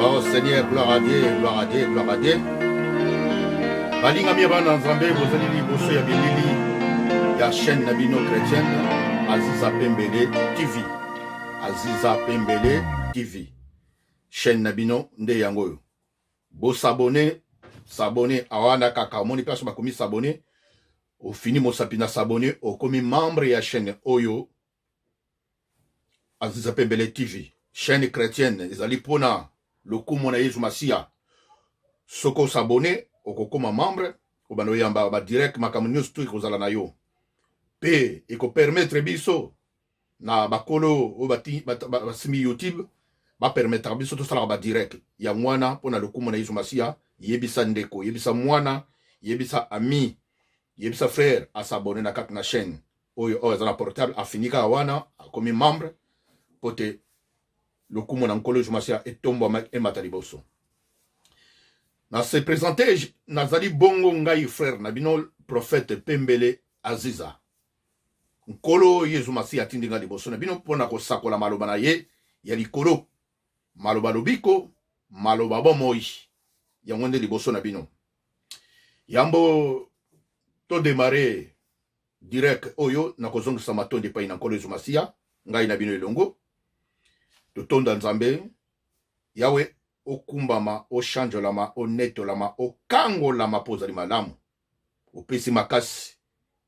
Oh Seigneur, gloire à Dieu, gloire à Dieu, gloire à Dieu. Balingami ya bana Nzambe, bozali liboso ya bilili ya chaîne na bino chrétienne Aziza Pembele TV. Aziza Pembele TV. Chaîne na bino nde yango oyo. Bo s'abonner, s'abonner awana kaka omoni place bakomi s'abonner, ofini mosapi na s'abonner, okomi membre ya chaîne oyo Aziza Pembele TV, chaîne chrétienne ezali pona lokumu na Yesu Masiya. Soki osabone okokoma membre, obanda oyamba ba direct makambo nyonso tu ekozala na yo pe ekopermettre biso na bakolo oyo basimbi YouTube bapermettre biso tosalaka ba direct yango wana mpo na lokumu na Yesu Masiya. Yebisa ndeko, yebisa mwana, yebisa ami, yebisa frère asabone na kati na chaîne oyo. Oyo aza na portable afini kaka wana akomi membre mpo te lokumu na Nkolo Yesu Masiya etombwama, emata liboso. Na se présente, nazali bongo ngai frère na bino, prophète Pembele Aziza. Nkolo Yesu Masiya atindi ngai liboso na bino mpo na kosakola maloba na ye ya likolo, maloba lobiko, maloba bomoi. Yango nde liboso na bino. Yambo todémarrer direct oyo, nakozongisa matondi epai na Nkolo Yesu Masiya. Ngai na bino elongo totonda Nzambe. Yawe, okumbama, ochanjolama, onetolama, okangolama, mpo ozali malamu. Opesi makasi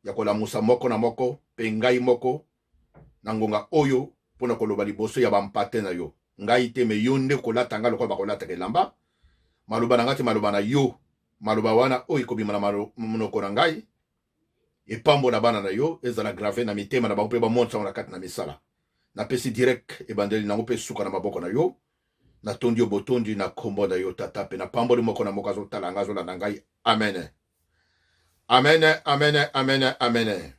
ya kolamusa moko na moko mpe ngai moko na ngonga oyo mpo na koloba liboso ya bampate na yo. Ngai te, me yo nde kolata ngai lokola bakolataka elamba. Maloba na ngai te, maloba na yo. Maloba wana oyo ekobima na monoko na ngai epambola bana na yo, ezala grave na mitema na bango mpe bamonisa yango na kati na misala. Napesi direct ebandeli nango mpe suka na maboko na yo. Natondi yo botondi na nkombo na yo, Tata, mpe napamboli moko na moko azotala ngai, azolanda ngai. Amen, amen, amen, amen, amen.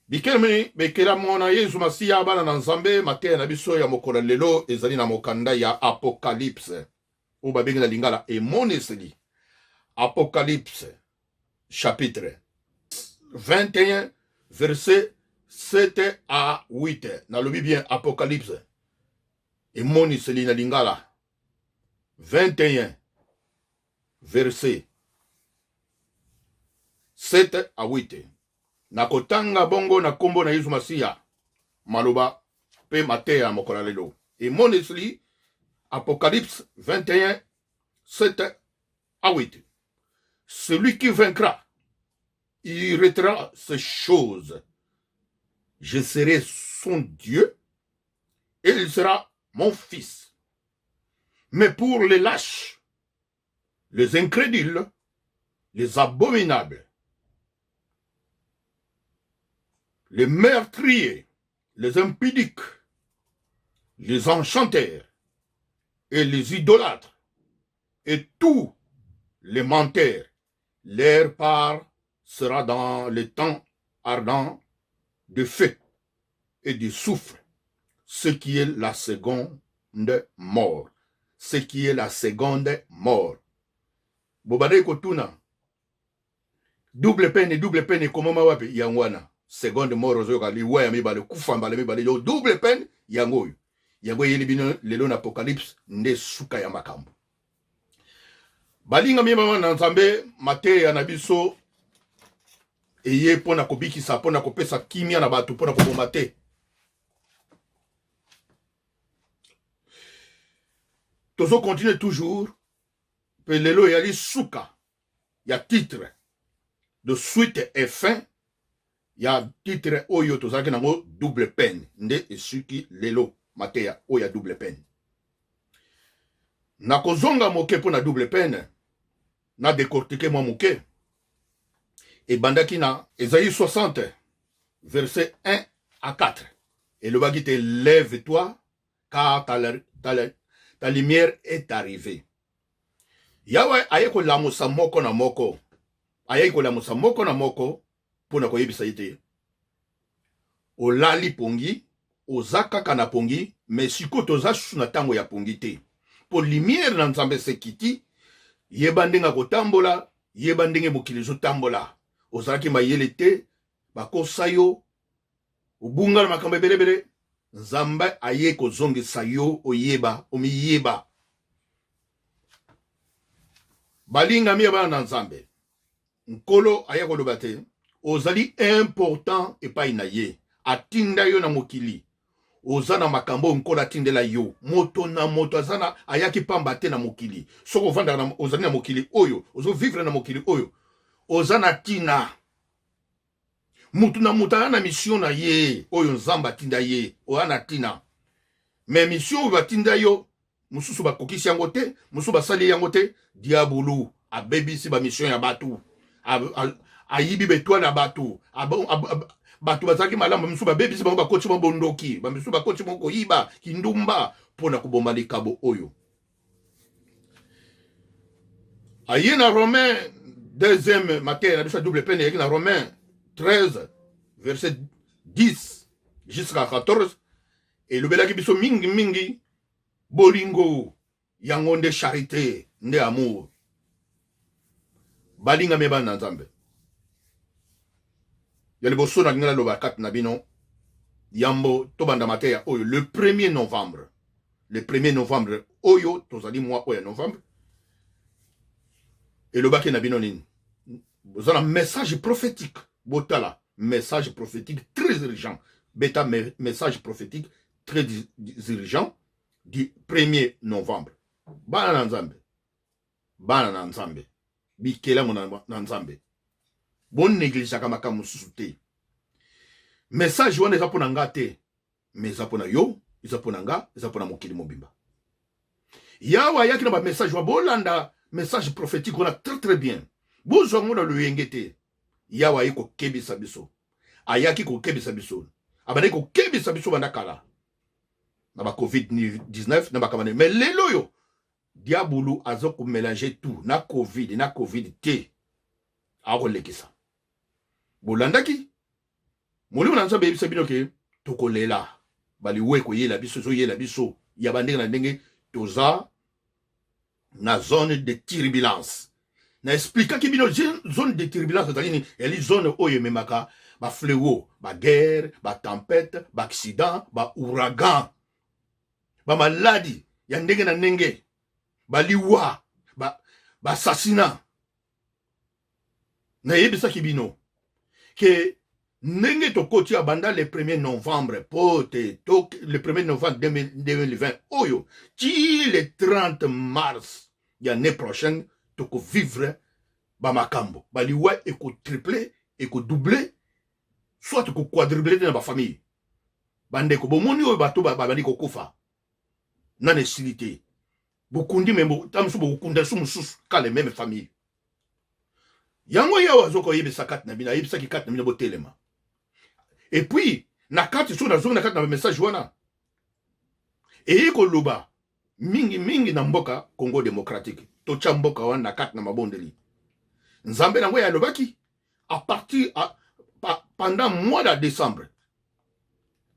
Bikelemi bekelamo na Yesu Masiya, bana na Nzambe, mateya na biso ya mokolo lelo ezali na mokanda ya Apocalypse, oyo babengi na lingala Emoniseli. Apocalypse chapitre 21, verset 7 à 8. Nalobi bien, Apocalypse, Emoniseli na lingala, 21 verset 7 à 8. Nakotanga bongo na nkombo na Yesu Masiya maloba mpe mateya ya mokolo ya lelo. Emoniseli, Apocalypse 21, 7 à 8. Celui qui vaincra héritera ces choses. Je serai son Dieu et il sera mon fils. Mais pour les lâches, les incrédules, les abominables, les meurtriers, les impudiques, les enchanteurs et les idolâtres et tous les menteurs, leur part sera dans l'étang ardent de feu et de soufre, ce qui est la seconde mort. Ce qui est la seconde mort. Bobandaki kotuna double peine, double peine ekomama wapi? Yango wana, seconde mort. Ozoyoka liwa ya mibale, kufa mbala mibale, yo double peine. Yango oyo, yango eyeli bino lelo na Apocalypse nde suka ya makambo. Balingami mama na Nzambe, mateya na biso eye mpo na kobikisa, mpo na kopesa kimia na bato, mpo na koboma te. Tozocontinue toujours mpe lelo eyali suka ya titre de suite et fin ya titre oyo tozalaki nango, double peine. Nde esuki lelo mateya oyo ya double peine. Nakozonga moke mpo na double peine, na décortiquer mwa moke. Ebandaki na Esaïe 60 verset 1 à 4. Elobaki te: "Lève-toi, car ta lumière est arrivée." Yawe aye kolamusa moko na moko, ayei kolamusa moko na moko mpo na koyebisa ye te: olali pongi, oza kaka na pongi, mais sikoyo toza susu na ntango ya pongi te, mpo lumière na Nzambe esekiti. Yeba ndenge akotambola, yeba ndenge mokili ezotambola. Ozalaki mayele te, bakosa yo, obunga na makambo ebelebele. Nzambe aye kozongisa yo, oyeba, omiyeba. Balingami ya bana na Nzambe, Nkolo aya koloba te ozali important epai na ye, atinda yo na mokili, oza na makambo oyo Nkolo atindela yo. Moto na moto aza na ayaki pamba te na mokili. Soki ovandaka ozali na mokili oyo, ozo vivre na mokili oyo, oza na tina. Moto na moto aza na mission na ye oyo Nzambe atinda ye, oza na tina. Mais mission oyo batinda yo, mosusu bakokisi yango te, mosusu basali yango te. Diabulu abebisi ba mission ya bato, ayibi betoile ya bato. Bato bazalaki malamu, mosusu babebisi bango, bakoti bango bondoki, bamisusu bakoti bango koyiba, kindumba, mpo na koboma likabo oyo. Aye na Romain, deuxième mateya na biso ya double peine eyaki na Romain 13 verset 10 jusqu'à 14, elobelaki biso mingi mingi bolingo, yango nde charité, nde amour. Balingami bana na Nzambe, ya liboso nalingi naloba kati na bino yambo tobanda mateya oyo, le 1er novembre, le 1er novembre oyo tozali, mwa oyo ya novembre, elobaki na bino nini? Boza na message prophétique. Botala message prophétique très urgent, beta message prophétique très urgent du 1er novembre. Bana na Nzambe, bana na Nzambe, bikelamu na Nzambe, bonegligeaka makambo mosusu te. Message wana eza mpo na nga te, mais eza mpo na yo, eza mpo na nga, eza mpo na mokili mobimba. Yawe ayaki na bamessage wana. Bolanda message prophétique wana très très bien, bozwa yango na loyenge te. Yawe ayi kokebisa biso, ayaki kokebisa biso, abandaki kokebisa biso banda kala na ba covid-19 na makambo. Mais lelo oyo diabulu aza komélanger tout na covid, na covid te, akolekisa. Bolandaki molimo na Nzambe eyebisa bino ke tokolela, baliwa ekoyela biso, ezoyela biso ya bandenge na ndenge. Toza na zone de turbulence. Na expliquaki bino zone de turbulence ezali nini. Ezali zone oyo ememaka bafléau, baguerre, batempête, baaccident, baouragan, bamaladi ya ndenge na ndenge, baliwa, baassassinat. Nayebisaki bino ke ndenge tokoti ya banda le 1er novembre po te to le 1er novembre 2020 oyo ti le 30 mars ya année prochaine, tokovivre bamakambo, baliwa ekotriple, ekodouble, soit ekoquadruple te na bafamille. Bandeko, bomoni oyo bato babandi kokufa, nani esili te. Bokundi me ta mosusu, bokokunda su mosusu ka le même famille. Yango Yawe azokoyebisa kati na bino, ayebisaki kati na bino botelema. Et puis na kati, soki nazongi na kati na bamessage wana, eye koloba mingi mingi na mboka Congo démocratique. Totya mboka wana na kati na mabondeli. Nzambe nango alobaki à partir pendant mois de décembre,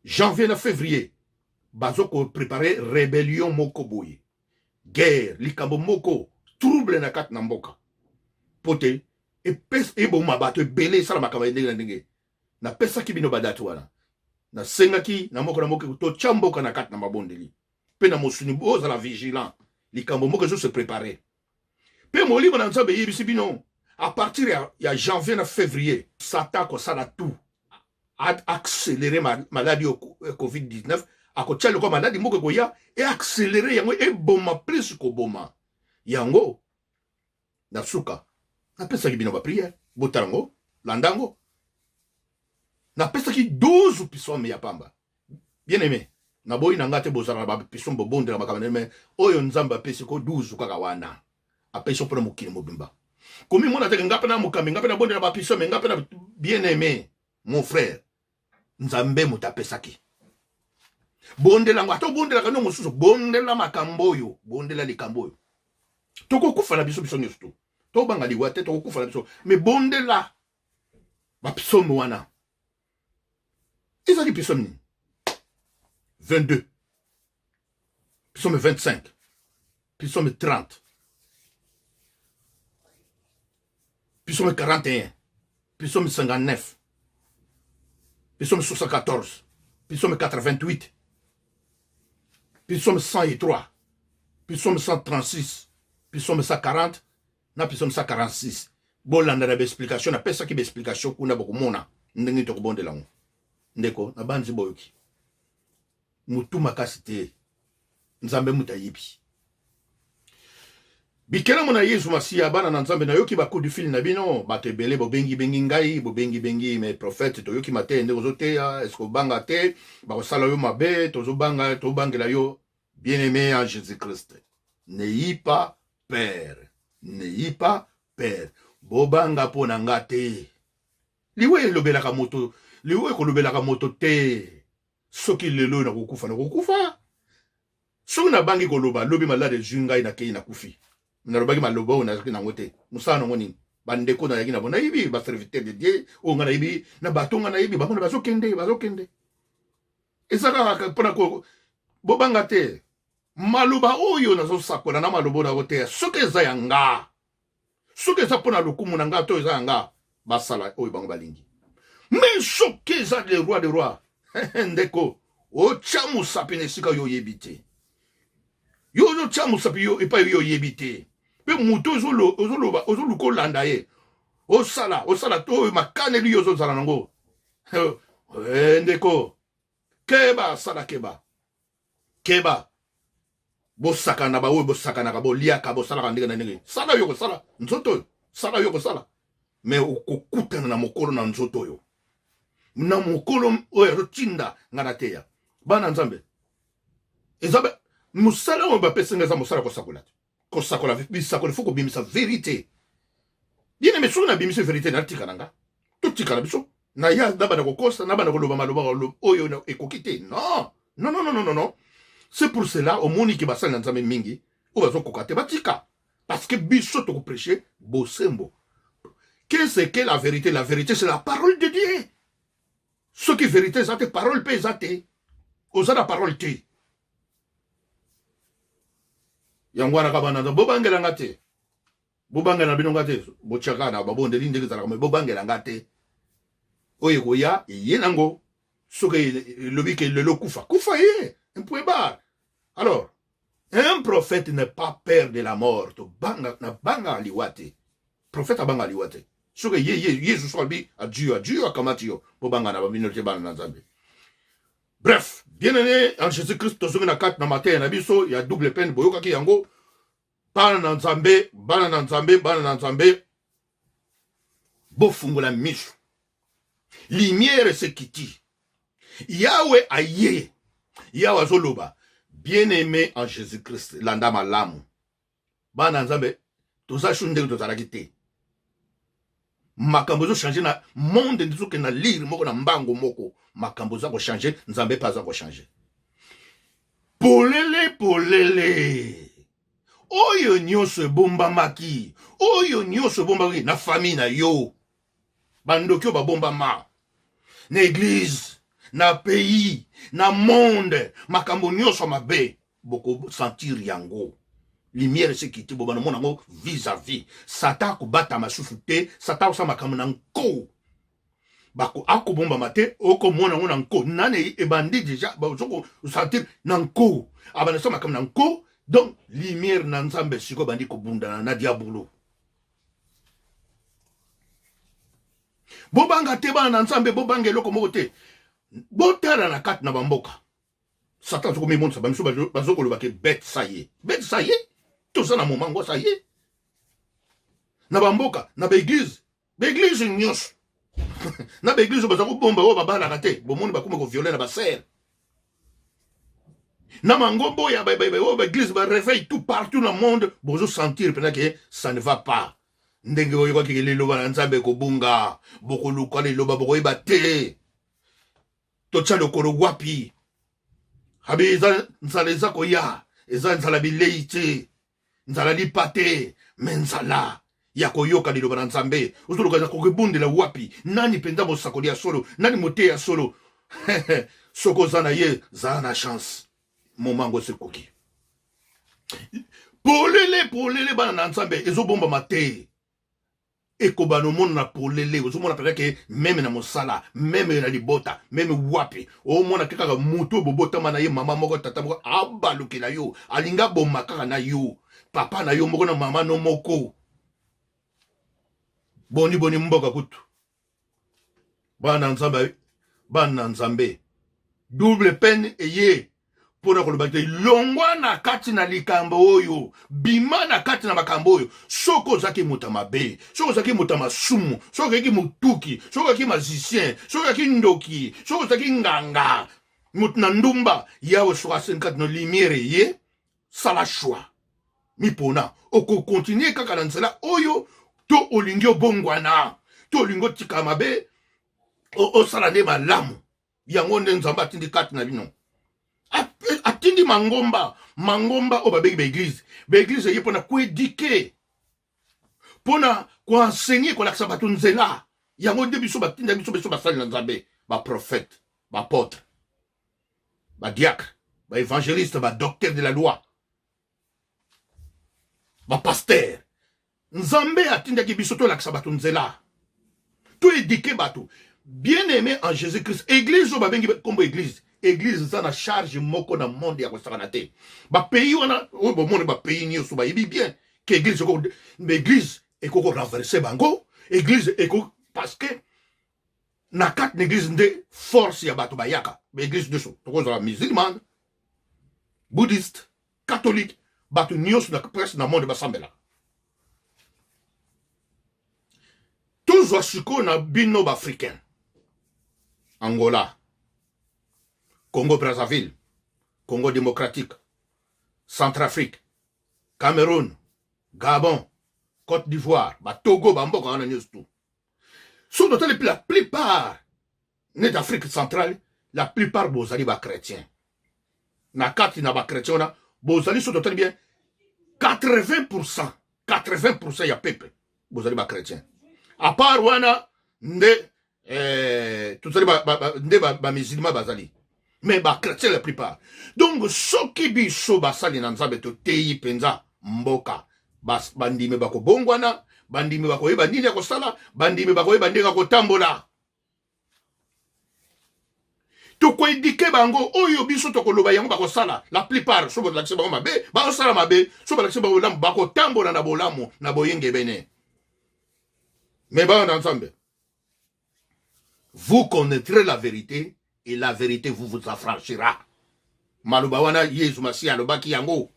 janvier na février, bazo koprépare rébellion moko boye, guerre, likambo moko trouble na kati na mboka, po te eboma bato ebele, esala makambo ya ndenge na ndenge. Napesaki bino badate wana, nasengaki na moko na moko totya mboka na kati na mabondeli mpe na mosuni, bozala vigilant, likambo moko ezo se prépare. Mpe molimo na Nzambe eyebisi bino à partir ya janvier na février, Satan akosala tout accélérer maladie oyo covid-19. Akotia lokola maladi moko ekoya e accélérer yango, eboma plus koboma yango. Na suka napesaki bino baprière, botala yango, landa yango. Napesaki 12 psaume ya pamba. Bien aimé, naboyi na nga te bozala na bapsaume, bobondela makambo, mais oyo Nzambe apesi ko 12 kaka wana, apesi mpona mokili mobimba. Komimona teke nga mpe na mokambi, nga mpe nabondela bapsaume, nga mpe na. Bien aimé mon frère, Nzambe moto apesaki, bondela yango. Ata obondelaka no mosusu, bondela makambo oyo, bondela likambo oyo. Tokokufa na biso, biso nyonso to tobanga liwa te, tokokufa na biso, mais bondela bapsaume wana. Ezali psaume nini? 22, psaume 25, psaume 30, psaume 41, psaume 59, psaume 74, psaume 88, psaume 103, psaume 136, psaume 140. Na psaume 146, bolanda na baexplication, napesaki baexplication kuna, bokomona ndenge tokobondela yango. Ndeko, nabanzi boyoki mutu makasi te, Nzambe mutu ayebi bikelamu na Yesu Masiya. Bana na Nzambe, nayoki ba coup de fil na bino, bato ebele bobengi bengi ngai, bobengi bengi mais prophète, toyoki mateya ndenge ozoteya, eske obanga te bakosala yo mabe? Tozobanga, tobangela yo. Bien aimé en Jésus Christ, n'ayez pas peur, n'ayez pas peur, bobanga mpo na nga te. Liwa elobelaka moto, liwa ekolobelaka moto te. Soki lelo oyo nakokufa, nakokufa. Soki nabangi koloba, lobi malade ezwi ngai, nakei, nakufi, nalobaki maloba oyo nazalaki nango te. Mosala nango nini? Bandeko nayaki na bo, nayebi baserviteur de Dieu oyo ngai nayebi, na bato ngai nayebi bango na bazokende, bazokende. Eza kaka mpona bobanga te. Maloba oyo nazosakola na maloba oyo nakoteya, soki eza ya nga, soki eza mpona lokumu na nga to eza ya nga, basala oyo bango balingi. Mais soki eza le roi de roi, ndeko, otya mosapi na esika yo oyebi te, yo ozotya mosapi yo epai yo oyebi te, mpe moto ozoloba, ozoluka olanda ye, osala osala to oyo makaneli yo ozozala nango. Eh, ndeko, keba, sala keba, keba. Bosakana baoyo bosakanaka, boliaka, bosalaka ndenge na ndenge. Sala yo kosala nzoto oyo, sala yo kosala, me okokutana na mokolo na nzoto oyo, na mokolo oyo azotinda nga na teya bana Nzambe. Eza mosala oyo bapesi nga, eza mosala kosakola te, kosakola bisakoli, fo kobimisa verité. Bien aimé, soki nabimisi verité, natika na nga, totika na biso, naya nabanda kokosa, nabanda koloba maloba oyo ekoki te. Non, non, non, non, non, non. C'est pour cela omoni ke basali na Nzambe mingi oyo bazokoka te, batika, parce que biso tokoprêche bosembo. Qu'est-ce que la vérité? La vérité, c'est la parole de Dieu. Soki vérité eza te, parole mpe eza te, oza na parole te. Yango wana kaka, bana, bobangela nga te, bobangela na bino nga te. Botiaka na babondeli ndenge ezalaka, me bobangela nga te. Oyo ekoya, eye nango. Soki elobi ke lelo kufa, kufa ye, un point barre. Alors un prophète n'est pas peur de la mort. Tobanga, nabangaka liwa te. Prophète abanga liwa te. Soki ye ye Yesu so alobi adieu, adieu, akamati yo. Bobanga na babino te, bana na Nzambe. Bref, bien aimé en Jésus Christ, tozongi na kati na mateya na biso ya double peine. Boyokaki yango, bana na Nzambe, bana na Nzambe, bana na Nzambe, bofungola miso, lumière esekiti, Yawe aye, Yawe azoloba. Bien aimé en Jésus Christ, landa malamu, bana Nzambe, toza shu ndenge tozalaki te. Makambo ezochange na monde, nde tozokende na lire moko na mbango moko. Makambo eza kochange, Nzambe mpe aza kochange polele polele. Oyo nyonso ebombamaki, oyo nyonso ebombamaki na famille na yo, bandoki oyo babombama na église, na pays, na monde, makambo nyonso mabe, bokosentir yango. Lumière esekiti, bobana mona yango vis-à-vis. Satan akobatama susu te. Satan akosala makambo na nko, bako akobombama te, okomona yango na nko. Nani ebandi déjà, bazokosentir na nko, abanda sala makambo na nko. Donc lumière na Nzambe sikoyo ebandi kobundana na diabolo. Bobanga te, bana na Nzambe, bobanga eloko moko te. Botala na kati na bamboka, Satan azokomimonisa. Bamiso bazokoloba ke bête, ça ye, bête, ça ye, toza na moment ngo, ça ye. Na bamboka, na baeglise, baeglise nyonso, na baeglise oyo baza kobomba, oyo babalaka te, bomoni bakoma koviole na basere na mangombo ya oyo baeglise baréveil tout partout na monde. Bozosentir mpenza ke ça ne va pas. Ndenge oyokaki liloba na Nzambe ekobunga, bokoluka liloba, bokoyeba te totya lokolo wapi. Abi eza nzala eza koya, eza nzala bilei te, nzala lipa te, me nzala ya koyoka liloba na Nzambe. Ozoluka eza kokebundela wapi? Nani mpenza mosakoli ya solo? Nani moteya ya solo? Soki oza na ye, zala na chance, moment yango esikoki polele polele. Bana na Nzambe, ezobombama te, ekobana omona na polele. Ozomona mpenza ke même na mosala, même na libota, même wapi, omona ke kaka motu oyo bobotama na ye mama moko, tata moko, abalukela yo, alingi aboma kaka na yo, papa na yo moko na mama no moko. Boni boni mboka kutu. Bana Nzambe, bana Nzambe. Double peine eye mpo na koloba te longwa na kati na likambo oyo, bima na kati na makambo oyo. Soki ozalaki moto ya mabe, soki ozalaki moto ya masumu, soki ozalaki motuki, soki ozalaki magicien, soki ozalaki ndoki, soki ozalaki nganga, moto na ndumba, Yawe soki asengi kati na lumière eye, sala choix, mipona okokontinue kaka na nzela oyo to olingi obongwana, to olingi otika mabe, osala nde malamu. Yango nde Nzambe atindi kati na bino, atindi mangomba, mangomba oyo babengi baeglize. Baeglize eye mpona koedike, mpona koensegne, kolakisa bato nzela. Yango nde biso batinda biso, biso basali na Nzambe, baprofete, baapotre, badiacre, baevangeliste, badocteur de la loi, bapasteur. Nzambe atindaki biso tolakisa bato nzela, toedike bato. Bien aimé en Jésus Christ, église oyo babengi kombo église, église eza na charge moko na monde ya kosakana te. Bapays wana oyo bomoni, bapays nyonso bayebi bien ke église église ekoki korenverse bango, église ekoki, parce que na kati na église nde force ya bato bayaka. Baeglise nyonso, tokozala musulmane, bouddhiste, catholique, bato nyonso na presque na monde basambelaka. Tozwa sikoyo na bino baafricain, Angola, Congo Brazzaville, Congo démocratique, Centrafrique, Cameroun, Gabon, Côte d'Ivoire, batogo, bamboka wana nyonso tu. Soki totali mpe la plupart neti Afrique centrale, la plupart bozali bachrétien. Na kati na bachrétien wana bozali, soki totali bien, 80 80 ya peuple bozali bachrétien. À part wana nde tozali nde bamusulman bazali, mais bachrétien la plupart. Donc soki biso basali na Nzambe toteyi mpenza mboka, bandimi bakobongwana, bandimi bakoyeba nini ya kosala, bandimi bakoyeba ndenge ya kotambola. Tokoedike bango oyo biso tokoloba, yango bakosala. La plupart, so bolakisi bango mabe, bakosala mabe. So balakisi bango bolamu, bakotambola na bolamu, na boyengebene. Mais bana na Nzambe, vous connaîtrez la vérité et la vérité vous vous affranchira. Maloba wana Yesu Masiya alobaki yango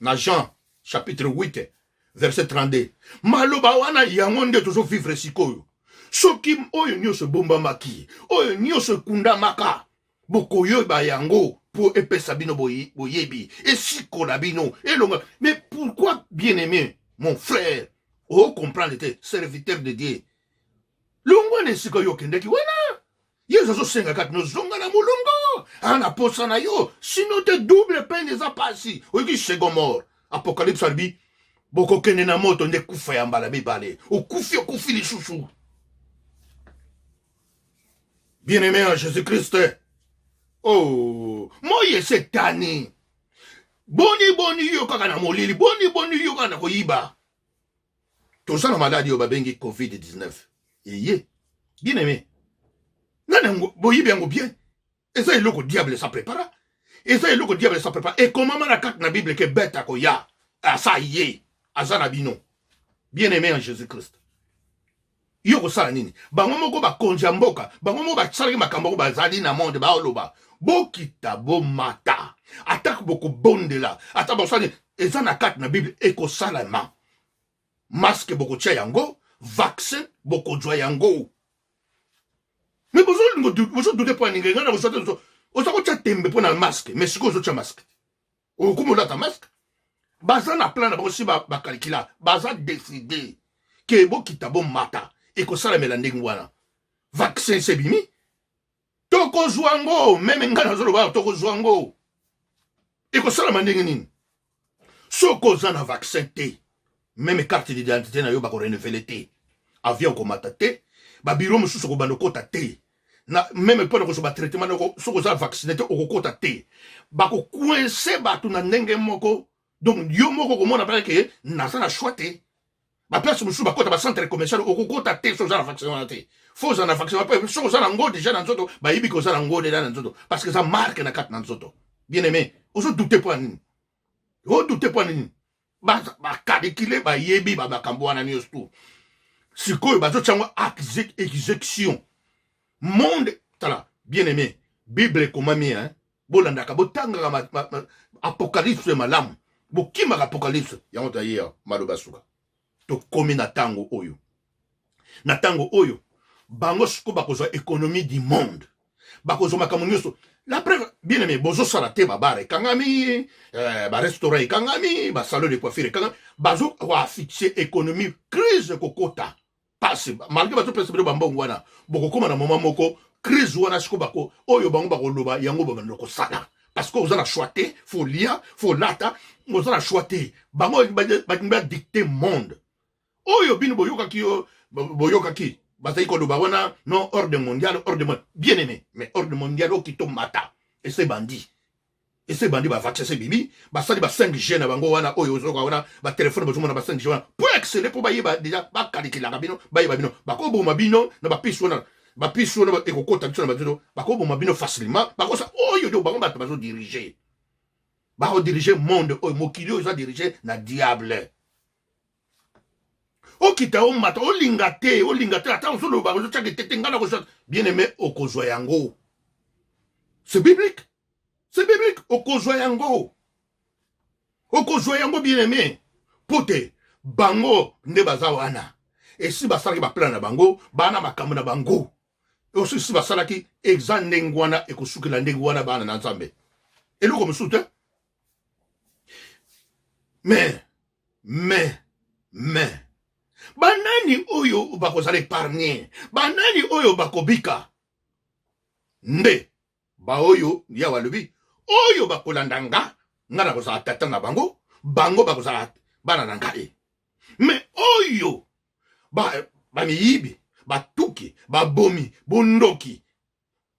na Jean chapitre 8 verset 32. Maloba wana yango nde tozovivre sikoyo. Soki oyo nyonso ebombamaki, oyo nyonso ekundamaka, bokoyeba yango mpo epesa bino boyebi, esikola bino, elonga. Mais pourquoi, bien aimé mon frère, ocomprendre te, serviteur de Dieu? Longwa na esika oyo okendaki wana. Yesu azosenga kati nozonga na molongo ana posa na yo, sino te double peine eza pasi. Oyoki second mort, Apocalypse alobi bokokende na moto, nde kufa ya mbala mibale. Okufi, okufi lisusu. Bien aimé en Jésus Christ, oh, moi esetani. Boni boni yo kaka na molili? Boni boni yo kaka na koyiba? Toza na maladi oyo babengi COVID-19 eye. Bien aimé, nani yango boyibi yango bien? Eza eloko diable esa prépara, eza eloko diable esa prépara. Ekomama na kati na Bible ke bete akoya, asa ye aza na bino. Bien aimé en Jésus Christ, yo kosala nini? Bango moko bakonzi ya mboka, bango moko basalaki makambo yango, bazali na monde, baoloba bokita bomata, ata bokobondela, ata bosala, eza na kati na Bible, ekosalama. Masque bokotia yango, vaccin bokozwa yango. Mais bozodute mpo ya ninga ngai na kozwa te. Oza kotia tembe mpo na masque, mais sikoyo ozotia masque, okomi olata masque. Baza na plan na bango, si bakalikila, baza décide ke bokita bomata, ekosalamela ndenge wana. Vaccin sebimi, tokozwa yango. Même ngai nazoloba, tokozwa yango. Ekosalama ndenge nini soki oza na vaccin te? Même carte d'identité na yo bakorenouveler te, avion komata te, babiro mosusu okobanda okota te, na même mpo na kozwa batraitement, soki oza vacciné te, okokota te. Bakocoincer bato na ndenge moko. Donc yo moko okomona mpaka ke naza na choix te. Baplace mosusu bakota, bacentre commercial, okokota te soki oza na vaccin wana te. Fo oza na vaccin wana. Soki oza na ngo déjà na nzoto, bayebi ke oza na ngo déjà na nzoto, parce que eza marque na kati na nzoto. Bien aimé, ozodute mpo ya nini? Odute mpo ya nini? Bakalikile, bayebi bamakambo wana nyonso tu. Sikoyo bazotya yango execution monde. Tala, bien aimé, Bible ekomami, hein? Bolandaka, botangaka Apocalypse malamu, bokimaka Apocalypse yango. Tayeya maloba suka, tokomi na ntango oyo, na ntango oyo bango sikoyo bakozwa économie du monde, bakozwa makambo nyonso. La preuve, bien aimé, bozosala te, babar ekangami, barestaurant ekangami, basalon de coiffure ekangami. Bazokoasphyxier économie, crise ekokota pasi, malgré bazopesa bino bambongo wana. Bokokóma na moment moko, crise wana sikoyo bako oyo bango bakoloba yango, babanda kosala, parce que oza na choix te, faut lia, faut lata, oza na choix te. Bango balingi badicter monde oyo. Bino boyokaki yo, boyokaki bazali koloba wana, non, ordre mondial, ordre mondial. Bien aimé, mais ordre mondial oki tomata, ese bandi, ese bandi, bavaccin ese bimi, basali ba 5G na bango wana oyo ozoyoka wana, batelefone bozomona ba 5G wana, po excele, mpo bayeba déjà, bakalikilaka bino, bayeba bino, bakoboma bino na bapuce wana. Bapuce wana ekokota biso na banzoto, bakoboma bino facilement. Bakosa oyo do bango bato bazodiriger, bakodiriger monde oyo. Mokili oyo eza dirigé na diable. Okita, omata, olinga te, olinga te, ata ozoloba, ozotiaka tete, ngai nakozwa. Bien aimé, okozwa yango, c'est biblique, c'est biblique. Okozwa yango, okozwa yango, bien aimé, po te bango nde baza wana. Esi basalaki baplan na bango, bana makambo na bango osi basalaki, eza ndenge wana, ekosukela ndenge wana. Bana na Nzambe, eloko mosusu te. Mais banani oyo bakozala épargne? Banani oyo bakobika? Nde baoyo Yawe alobi, oyo bakolanda nga, nga nakozala tata na bango, bango bakozala bana na ngai. Mais oyo bamiyibi, batuki, babomi, bondoki,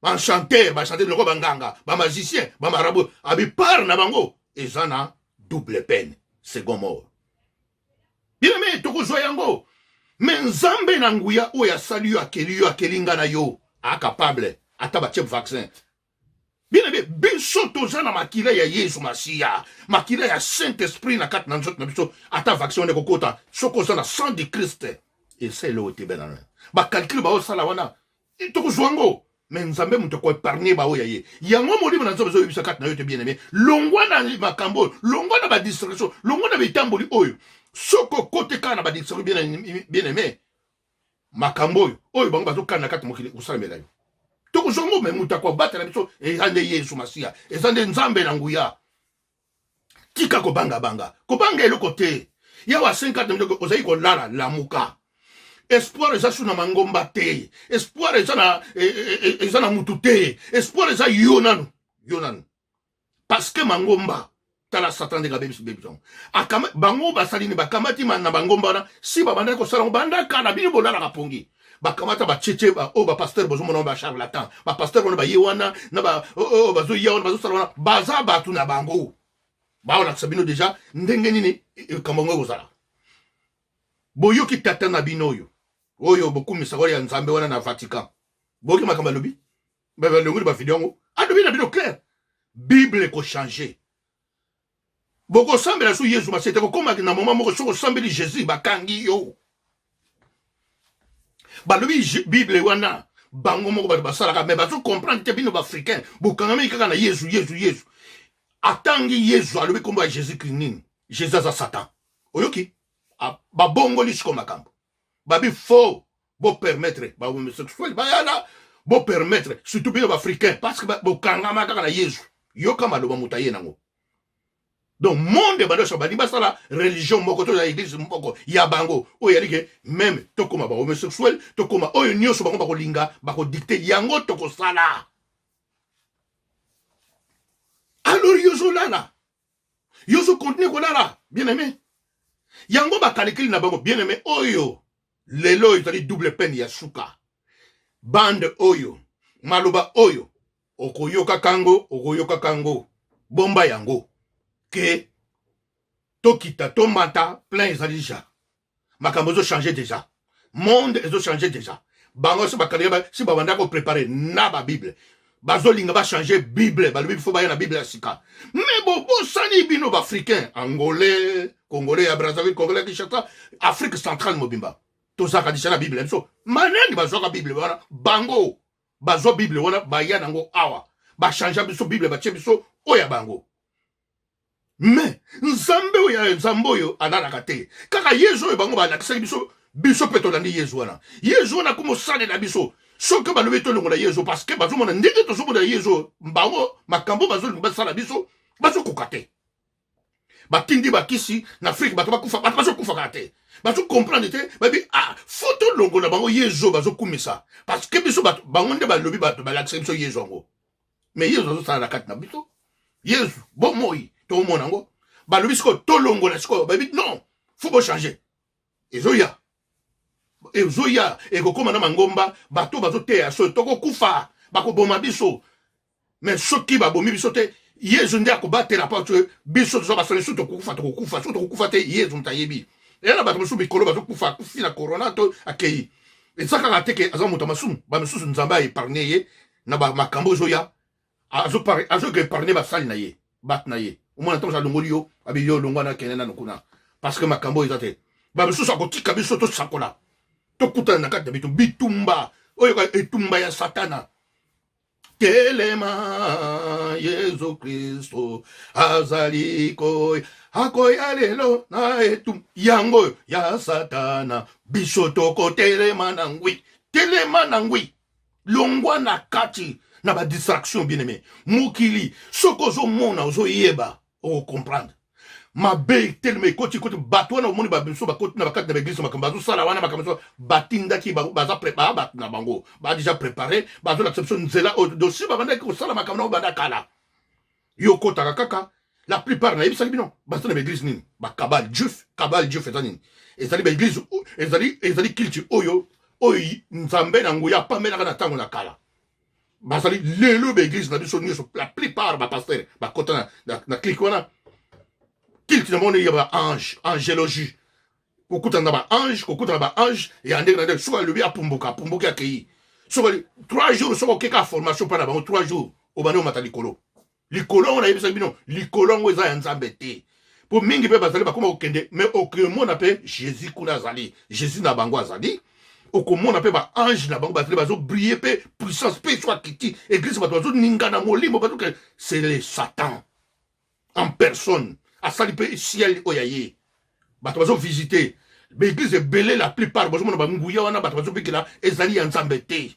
baenchanteur, bachanteur loko, banganga, bamagicien, bamarabout, abipart na bango eza na double peine, second mort. Bien aimé, tokozwa yango. Mais Nzambe na nguya oyo asali yo, akeli yo, akeli nga na yo, acapable ata batie vaccin. Bien aimé, biso toza na makila ya Yesu Masiya, makila ya Saint Esprit na kati na nzoto na biso. Ata vaccin wana ekokota, soki oza na sang du Christ, esa eloko te. Bena bacalcul baosala wana, tokozwa yango. Mais Nzambe moto akoépargner baoyo ya ye. Yango molimo na Nzambe ezoyebisa kati na yo te, bien aimé, longwa na makambo oyo, longwa na badistraction, longwa na bitamboli oyo. Soki okote kaka na badistraction, bien aimé, makambo oyo oyo bango bazokana na kati mokili kosalamela yo, tokozwa yango. Mais moto akobatela biso eza nde Yesu Masiya, eza nde Nzambe na nguya. Tika kobangabanga, kobanga eloko te. Yawa 50 ozali kolala, lamuka. Espoir eza su na mangomba te, espoir eza na mutu te, espoir eza yo nanu, yo nanu, parce que mangomba, tala Satan ndenge abebisi bebisi yango. Bango basali nini? Bakamati na bangomba wana, si babandaki kosala yango bandaka na bino, bolalaka pongi. Bakamata bacheche oyo, bapasteur bozomona wana, bacharlatan, bapasteur wana baye wana na oyo bazoya wana, bazosala wana, baza bato na bango, baolakisa bino déjà ndenge nini likambo yango ekozala. Boyoki tata na bino oyo oyo bokumisaka oyo ya Nzambe wana na Vatican, boyoki makambo alobi, balongoli bavideo yango, alobi na bino clair, Bible ekochanger, bokosambela so Yesu Masiya te. Kokomaki na moma moko, soki osambeli Jésus, bakangi yo. Balobi Bible wana bango moko bato basalaka, mais bazocomprendre te. Bino baafricain bokangami kaka na Yesu, Yesu, Yesu. Atangi Yesu, alobi nkombo ya Jésus Christ nini? Jésus aza Satan. Oyoki, babongoli siko makambo, babi faux, bopermettre bahomosexuel bayala, bopermettre surtout bino baafricain, parce que bokangama kaka na Yesu. Yoka maloba moto aye nango. Donc monde bando balingi basala religion moko to ya église moko ya bango oyo yali ke même tokóma bahomosexuel, tokóma oyo nyonso bango bakolinga, bakodicter yango, tokosala. Alors yo ozolala, yo ozocontinuer kolala, bien aimé. Yango bacalcul na bango, bien aimé, oyo lelo oyo ezali double peine ya suka. Bande oyo, maloba oyo okoyoka kango, okoyoka kango, bomba yango ke tokita, tomata, plein ezali déjà, makambo ezochanger déjà, monde ezochanger déjà. Bango so bakalinga si babanda kopréparer na babible, bazolinga bachanger Bible, balobi fo baya na Bible ya sika. Mais bobosani bino baafricain, Angolais, Congolais ya Brazzaville, Congolais ya Kinshasa, Afrique centrale mobimba. Tozalaka deja na Bible na biso. Manani bazwaka Bible wana? Bango bazwa Bible wana, baya nango awa, bachangea biso Bible, batie biso oyo ya bango. Me Nzambe oyo ya Nzambe oyo alalaka te, kaka Yezu oyo bango balakisaki biso, biso mpe tolandi Yezu wana. Yezu wana akoma osalela biso. Soki balobi tolongola Yezu, parce que bazomona ndenge tozomona Yezu, bango makambo bazolinga basala biso bazokoka te. Batindi bakisi na Afrike, bato bakufa, bato bazokufa kaka te, bazokomprendre te. Babi ah, fo tolongola bango Yezu bazokumisa, parce que biso bato bango nde balobi, bato balakisaki biso Yezu yango. Me Yezu azosala na kati na biso, Yezu bomoi toomona yango. Balobi sikoyo tolongola, sikoyo babi non, fo bochange. Ezoya, ezoya, ekokóma na mangomba, bato bazoteya soki tokokufa bakoboma biso. Me soki babomi biso te, Yezu nde akobatela, mpo biso toza basali. Soki tokokufa, tokokufa. Soki tokokufa te, Yezu moto ayebi. Eya na bato mosusu mikolo bazokufa, akufi na corona to akei, eza kaka te ke aza moto ya masumu. Bamisusu Nzambe aépargne ye na makambo ezoya, azoka épargne basali na ye, bato na ye. Omona ntango alongoli yo, abi yo olongwa na kende nano kuna, parce que makambo oyo eza te. Bamisusu akotika biso tosakola, tokutana na kati na bitu bitumba oyo, etumba ya Satana. Telema, Yesu Kristo azali koya, akoya lelo na etumba yango oyo ya Satana. Biso tokotelema na ngwi, telema na ngwi, longwa na kati na badistraction. Bien aimé, mokili soki ozomona, ozoyeba, okocomprendre mabe telema ekoti ekoti bato wana. Omoni babiso bakoti na bakati na baeglise, makambo bazosala wana, makambo batindaki, baza bato na bango ba déjà préparé, bazolakisa biso nzela oyo dosi babandaki kosala makambo na banda kala. Yo okotaka kaka, la plupart nayebisaki bino, baza na baeglise nini? Bakabale juif. Kabale juif eza nini? Ezali baeglise, ezali culte oyo Nzambe na nguya apamelaka na ntango na kala. Bazali lelo baeglise na biso nyonso, la plupart bapasteur bakota na clique wana, culte na bango ya baange, angélogie, kokutana na baange, kokutana na baange ya ndenge na ndenge. Soki alobi apumbuka, apumbuki, akei. Soki 3 jours, soki okeka formation mpa na bango 3 jours, obandi omata likolo. Likolo yango nayebisaki bino, likolo yango eza ya Nzambe te, mpo mingi mpe bazali bakoma kokende. Me okomona mpe Jésus kuna azali, Jésus na bango azali. Okomona mpe baange na bango bazali, bazobrille mpe puissance mpe so akiti église, bato bazoningana molimo, bazoke. C'est le Satan en personne, asali mpe ciel oyo aye, bato bazovisite baeglise ebele. La plupart bazomona banguya wana, bato bazobikela, ezali ya Nzambe te.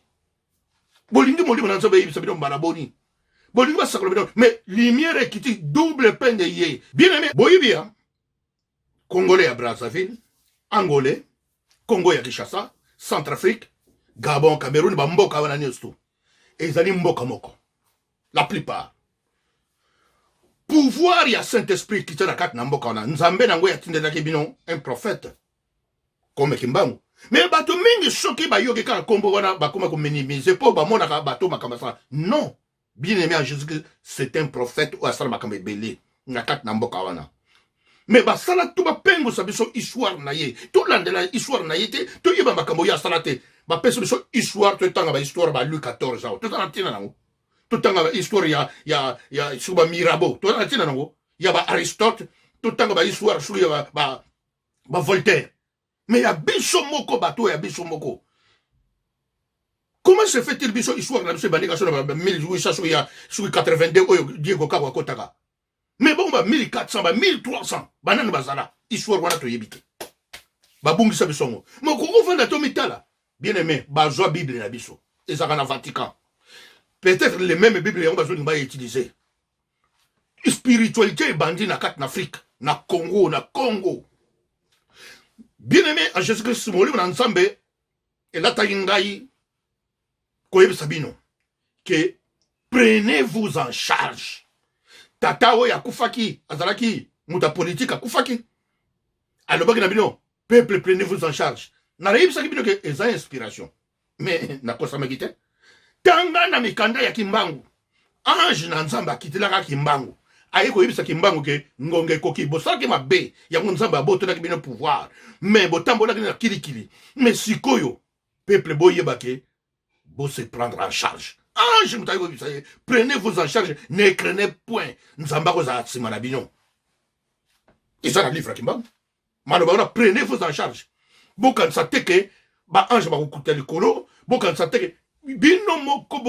Bolingi molimo na Nzambe eyebisa bino mbala boni? Bolingi basakola bino, mais lumière ekiti, double peine ye. Bien aimé, boyibi ya Congolais ya Brazzaville, Angolais, Congo ya Kinshasa, Centrafrique, Gabon, Cameroun, bamboka wana nyonso ezali mboka moko. La plupart, pouvoir ya Saint Esprit ekiti na kati na mboka wana. Nzambe nango yatindelaki bino un prophète comme Kimbangu. Me bato mingi soki bayoki kaka nkombo wana, bakoma kominimize, mpo bamonaka bato makambo asala. Non, bien aimé en Jésus Christ, c'est un prophète oyo asala makambo ebele na kati na mboka wana. Me basala tu bapengusa biso histoire na ye, tolandela histoire na ye te, toyeba makambo oyo asala te. Bapesi biso histoire, totanga bahistoire ba Louis 14 awa, tozala ntina nango. Totanga bahistoire ya soki baMirabeau, tozala ntina nango, ya baAristote, totanga bahistoire soki ya baVoltaire. Mais ya biso moko, bato ya biso moko, comment se fait-il biso histoire na biso ebandika so na ba 1800, soki ya soki 82 oyo Diego Cão akotaka? Mais bongo ba 1400, ba 1300, banani bazala? Histoire wana toyebi te, babungisa biso yango. Mais okoki ofanda to mitala. Bien aimé, bazwa Bible na biso, ezalaka na Vatican. Peut-être le même Bible yango bazolinga bautiliser. Spiritualité ebandi na kati na Afrique, na Congo, na Congo. Bien aimé en Jésus Christ, molimo na Nzambe elataki ngai koyebisa bino ke prenez-vous en charge. Tata oyo akufaki, azalaki moto ya politike, akufaki, alobaki na bino: "Peuple, prenez-vous en charge." Nayebisaki bino ke eza inspiration, mais nakosamaki te. Tanga na mikanda ya Kimbangu, ange na Nzambe akitelaka Kimbangu, aye koyebisa Kimbangu ke ngonga ekoki, bosalaki mabe, yango Nzambe abotolaki bino pouvoir, mais botambolaki na kilikili. Mais sikoyo peuple, boyeba ke bose prendre en charge. Ange moto aye koyebisa ye: "Prenez vous en charge, ne craignez point, Nzambe akozala nsima na bino." Eza na livre ya Kimbangu, maloba wana, "Prenez vous en charge." Bokanisa te ke baange bakokuta likolo, bokanisa te ke bino moko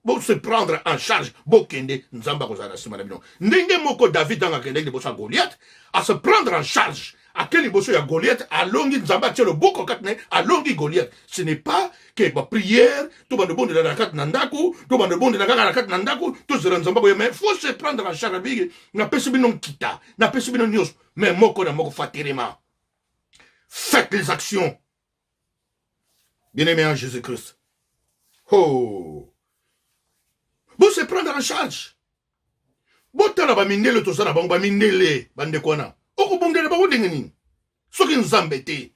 bose prendre en charge, bokende, Nzambe akozala na nsima na bino. Ndenge moko David ntango akendaki liboso ya Goliath, ase prendre en charge, ake liboso ya Goliath, alongi. Nzambe atie loboko kati na ye, alongi Goliath. Ce n'est pas que baprière to bando bondela na kati na ndako, to bando bondela kaka na kati na ndako, tozela Nzambe akoya. Mais faut se prendre en charge. Abiki napesi bino nkita, napesi bino nyonso, mais moko na moko faterema, faites les actions. Bien-aimé en Jésus-Christ, oh, bo se prendre en charge. Botala bamindele, toza na bango bamindele, bandeko wana, okobundela bango ndenge nini soki Nzambe te?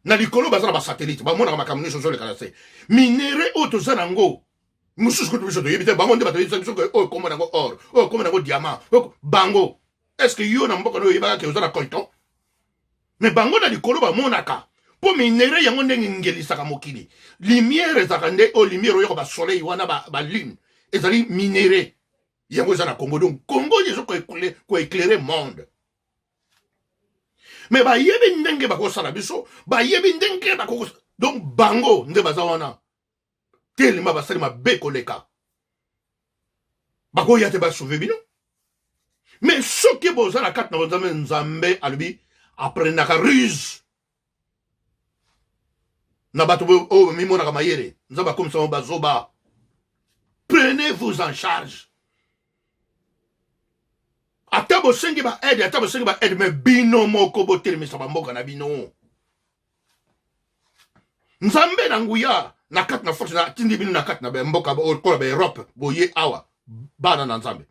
Na likolo baza na basatellite, bamonaka makambo nyonso ozoleka na se. Minerais oyo toza nango mosusu kutu biso toyebi te, bango nde bato yebisa biso oyo kombo nango or, oyo kombo nango diamant. Bango, est ce que yo na mboka na oyo oyebaka ke oza na coltan? Mais bango na likolo bamonaka, mpo minerais yango ndenge ngelisaka mokili. Lumière ezalaka nde oyo lumière oyoka, basoleil wana, balune ezali minerais. Yango eza na Congo, donc Congo ezo koéclairer monde. Mais bayebi ndenge bakosala biso, bayebi ndenge bako. Donc bango nde baza wana telema, basali mabe koleka, bakoya te basauve bino. Mais soki boza na kati na Nzambe, Nzambe alobi aprenaka ruse na bato oyo mimonaka mayele, Nzambe akomisa bango bazoba. Prenez-vous en charge. Ata bosengi baaide, ata bosengi baaide, mais bino moko botelemisa bamboka na bino. Nzambe na nguya na kati na force atindi bino na kati na bamboka lokola baEurope. Boye awa, bana na Nzambe,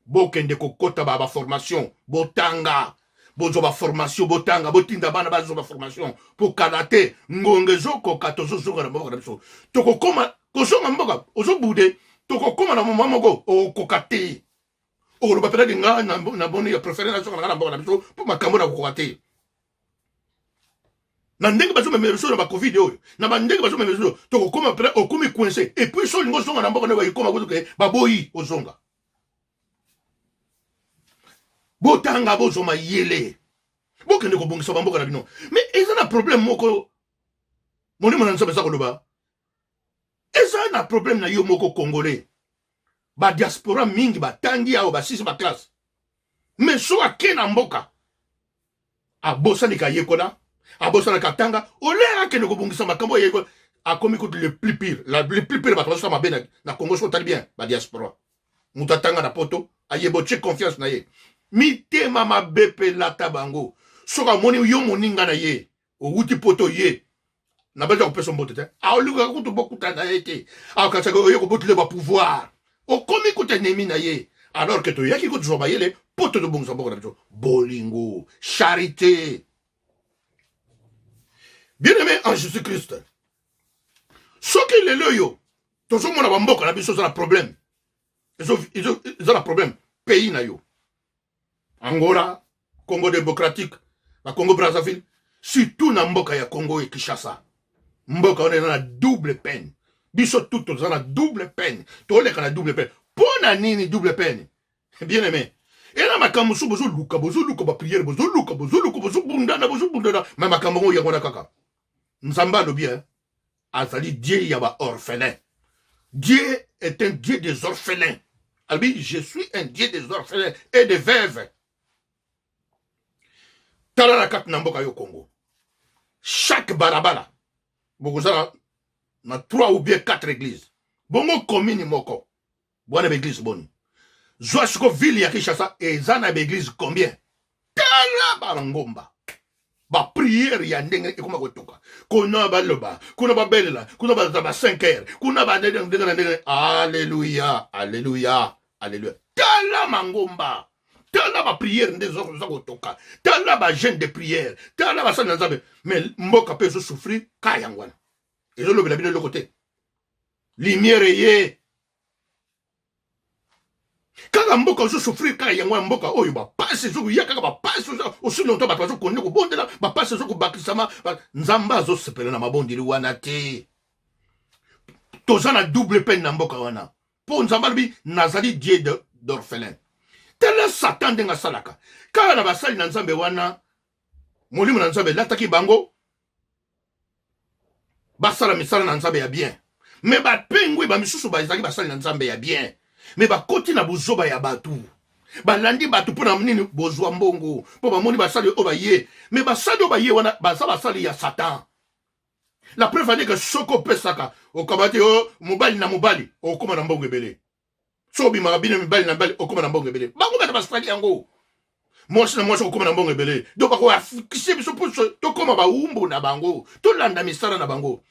bokende kokɔta ba baformation, botanga, bozwa baformation, botanga, botinda bana bazwa baformation, mpo kala te ngonga ezokoka, tozozonga na mboka na biso. Tokokoma kozonga mboka, ozobude, tokokoma na moma moko okokoka te, okoloba mpenaki nga namoni ya préféré nazonga na nga na mboka na biso, mpo makambo nakokoka te na ndenge bazomemela biso na bacovid oyo, na bandenge bazomemela biso. Tokokoma mpena okomi coincé, et puis so olingi ozonga na mboka nde bayekoma kutuke baboyi ozonga. Botanga, bozwa mayele, bokende kobongisa bamboka na bino. Mais eza na problème moko, molimo na Nzambe eza koloba, eza na problème na yo moko congolais. Badiaspora mingi batangi awa, basisi baklasse, mais so ake na mboka, abosani kayekola, abosani katanga. Ole akende kobongisa makambo oyo, akomi kutu le plus pire, le plus pire. Bato bazosala mabe na Congo, soki otali bien, badiaspora, moto atanga na poto, ayeba otie confiance na ye, mitema mabe mpe lata bango. Soki amoni yo moninga na ye owuti poto, ye na baza kopesa mbote te, aolingaka kutu bokutana na ye te, akanisaka oye kobotela bapouvoir, okomi kutu ennemi na ye, alors que toyaki kotuzwa mayele mpo tozobongisa mboka na biso. Bolingo, charité. Bien aimé en Jésus Christ, soki lelo oyo tozomona bamboka na biso eza na problème, eza na problème, pays na yo Angola, Congo démocratique, bacongo Brazzaville, surtout na mboka ya Congo e Kinshasa, mboka wana eza na double peine. Biso tout toza na double peine, toleka na double peine. Mpo na nini double peine, bien aimé? Ena makambo mosusu bozoluka, bozoluka baprière, bozoluka, bozoluka, bozobundana, bozobundana, mais makambo yango, yango wana kaka. Nzambe alobi azali Dieu ya baorphelin. Dieu est un Dieu des orphelins. Alobi: "Je suis un Dieu des orphelins et des veuves." Tala na kati na mboka yo Congo, chaque balabala bokozala na trois ou bien quatre églises. Bongo commune moko bwana baeglise boni? Zwa siko ville ya Kinshasa, eza na baeglise combien? Tala bangomba, baprière ya ndenge ekoma kotoka kuna, baloba kuna, babelela kuna, baza ba 5 heures kuna, bandenge na ndenge. Alleluya, alleluya, alleluya! Tala mangomba, tala baprière nde eza kotoka, tala bajeûne de prière, tala basali na Nzambe. Mais mboka mpe ezosouffrir ka yango wana, ezolobela bino eloko te. Lumière eye kaka, mboka ozosouffrir kaka yango ya mboka oyo. Bapasi ezokoya kaka, bapasi osi longtemps, bato bazokonde kobondela, bapasi ezokobakisama. Nzambe azosepela na mabondeli wana te. Toza na double peine na mboka wana, mpo Nzambe alobi: "Nazali Dieu d'orphelin." Tala Satan ndenge asalaka kaka na basali na Nzambe wana. Molimo na Nzambe elataki bango. Basala misala na Nzambe ya bien. Mais bapengwi ba misusu bazalaki basali na Nzambe ya bien. Mais bakoti na buzoba ya batu. Balandi batu mpo na nini? Bozwa mbongo. Mpo bamoni basali oyo baye. Mais basali oyo baye wana baza basali ya Satan. La preuve en est que soki opesaka okaba te oh, mobali na mobali okoma na mbongo ebele. Soki obimaka bino mibali na mibali okoma na mbongo ebele. Bango bato basali yango. Mwasi na mwasi okoma na mbongo ebele. Donc bakoafikise biso mpo tokoma bawumbu na bango, tolanda misala na bango.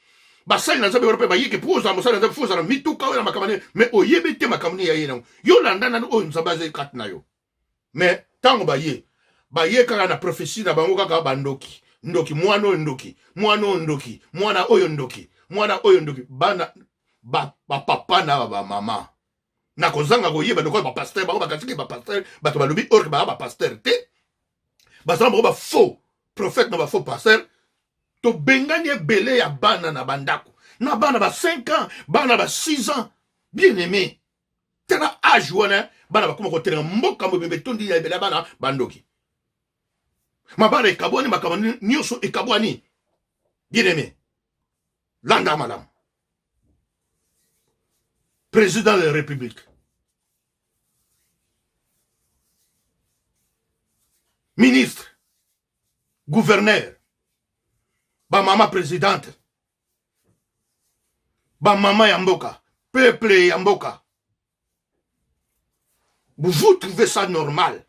Basali na Nzambe wana mpe bayike mpo ozala mosali na Nzambe fo ozala mituka oyo na makambo nini, mais oyebi te makambo nini ya ye nango. Yo landa nanu oyo Nzambe azali kati na yo. Mais ntango baye, baye kaka na prophetie na bango kaka bandoki, ndoki, mwana oyo ndoki, mwana oyo ndoki, mwana oyo ndoki, mwana oyo ndoki, bana ba, ba papa na ba mama na kozanga koyeba lokola ba pasteur bango bakatiki ba pasteur bato balobi orke baa ba pasteur te bazala bango ba faux prophète na ba faux pasteur tobengani ebele ya bana na bandako na bana ba 5 ans bana ba 6 ans bien aimé tala age wana bana bakoma kotelema mboka mobimba etondi ya ebele ya bana bandoki mabala ekabwani makambo nyonso ekabwani bien aimé landa malamu président de la république ministre gouverneur bamama présidente bamama ya mboka peuple ya mboka vous trouvez ça normal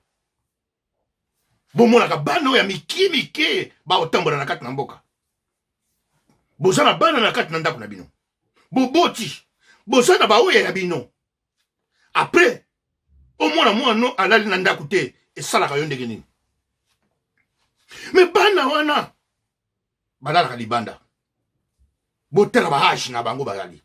bomonaka bana oyo ya mike mike baotambola na kati na mboka boza na bana na kati na ndako na bino boboti boza na baoyo ya bino après omona mwana no alali na ndako te esalaka yo ndenge nini me bana wana balalaka libanda botala ba age na bango bazali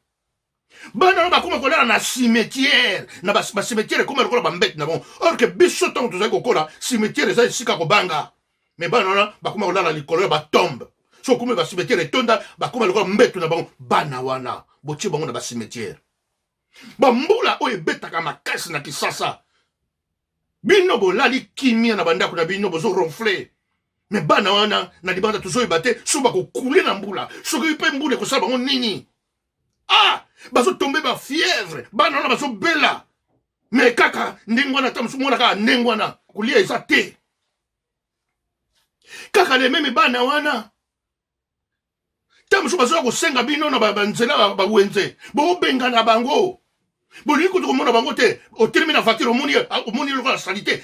bana wana bakoma kolala na cimetière na bacimetière ekoma lokola bambete na bango or ke biso ntango tozali kokola cimetière eza esika kobanga me bana wana bakoma kolala likolo ya batombe so okomi bacimetière etonda bakoma lokola mbeto na bango bana wana botie bango na bacimetière bambula oyo ebetaka makasi na kisasa bino bolali kimia na bandako na bino bozo ronfle me bana wana na libanda tozoyeba te soki bakokule na mbula soki mpe mbula ekosala bango nini ah bazotombe ba fièvre bana wana bazobela me kaka ndenge wana ata mosusu mona kaka ndenge wana kolia eza te kaka le meme bana wana ntango mosusu bazoya kosenga bino na banzela bawenze bobengana bango bolingi kutu komona bango te otelemi na voiture omoni omoni lokola salite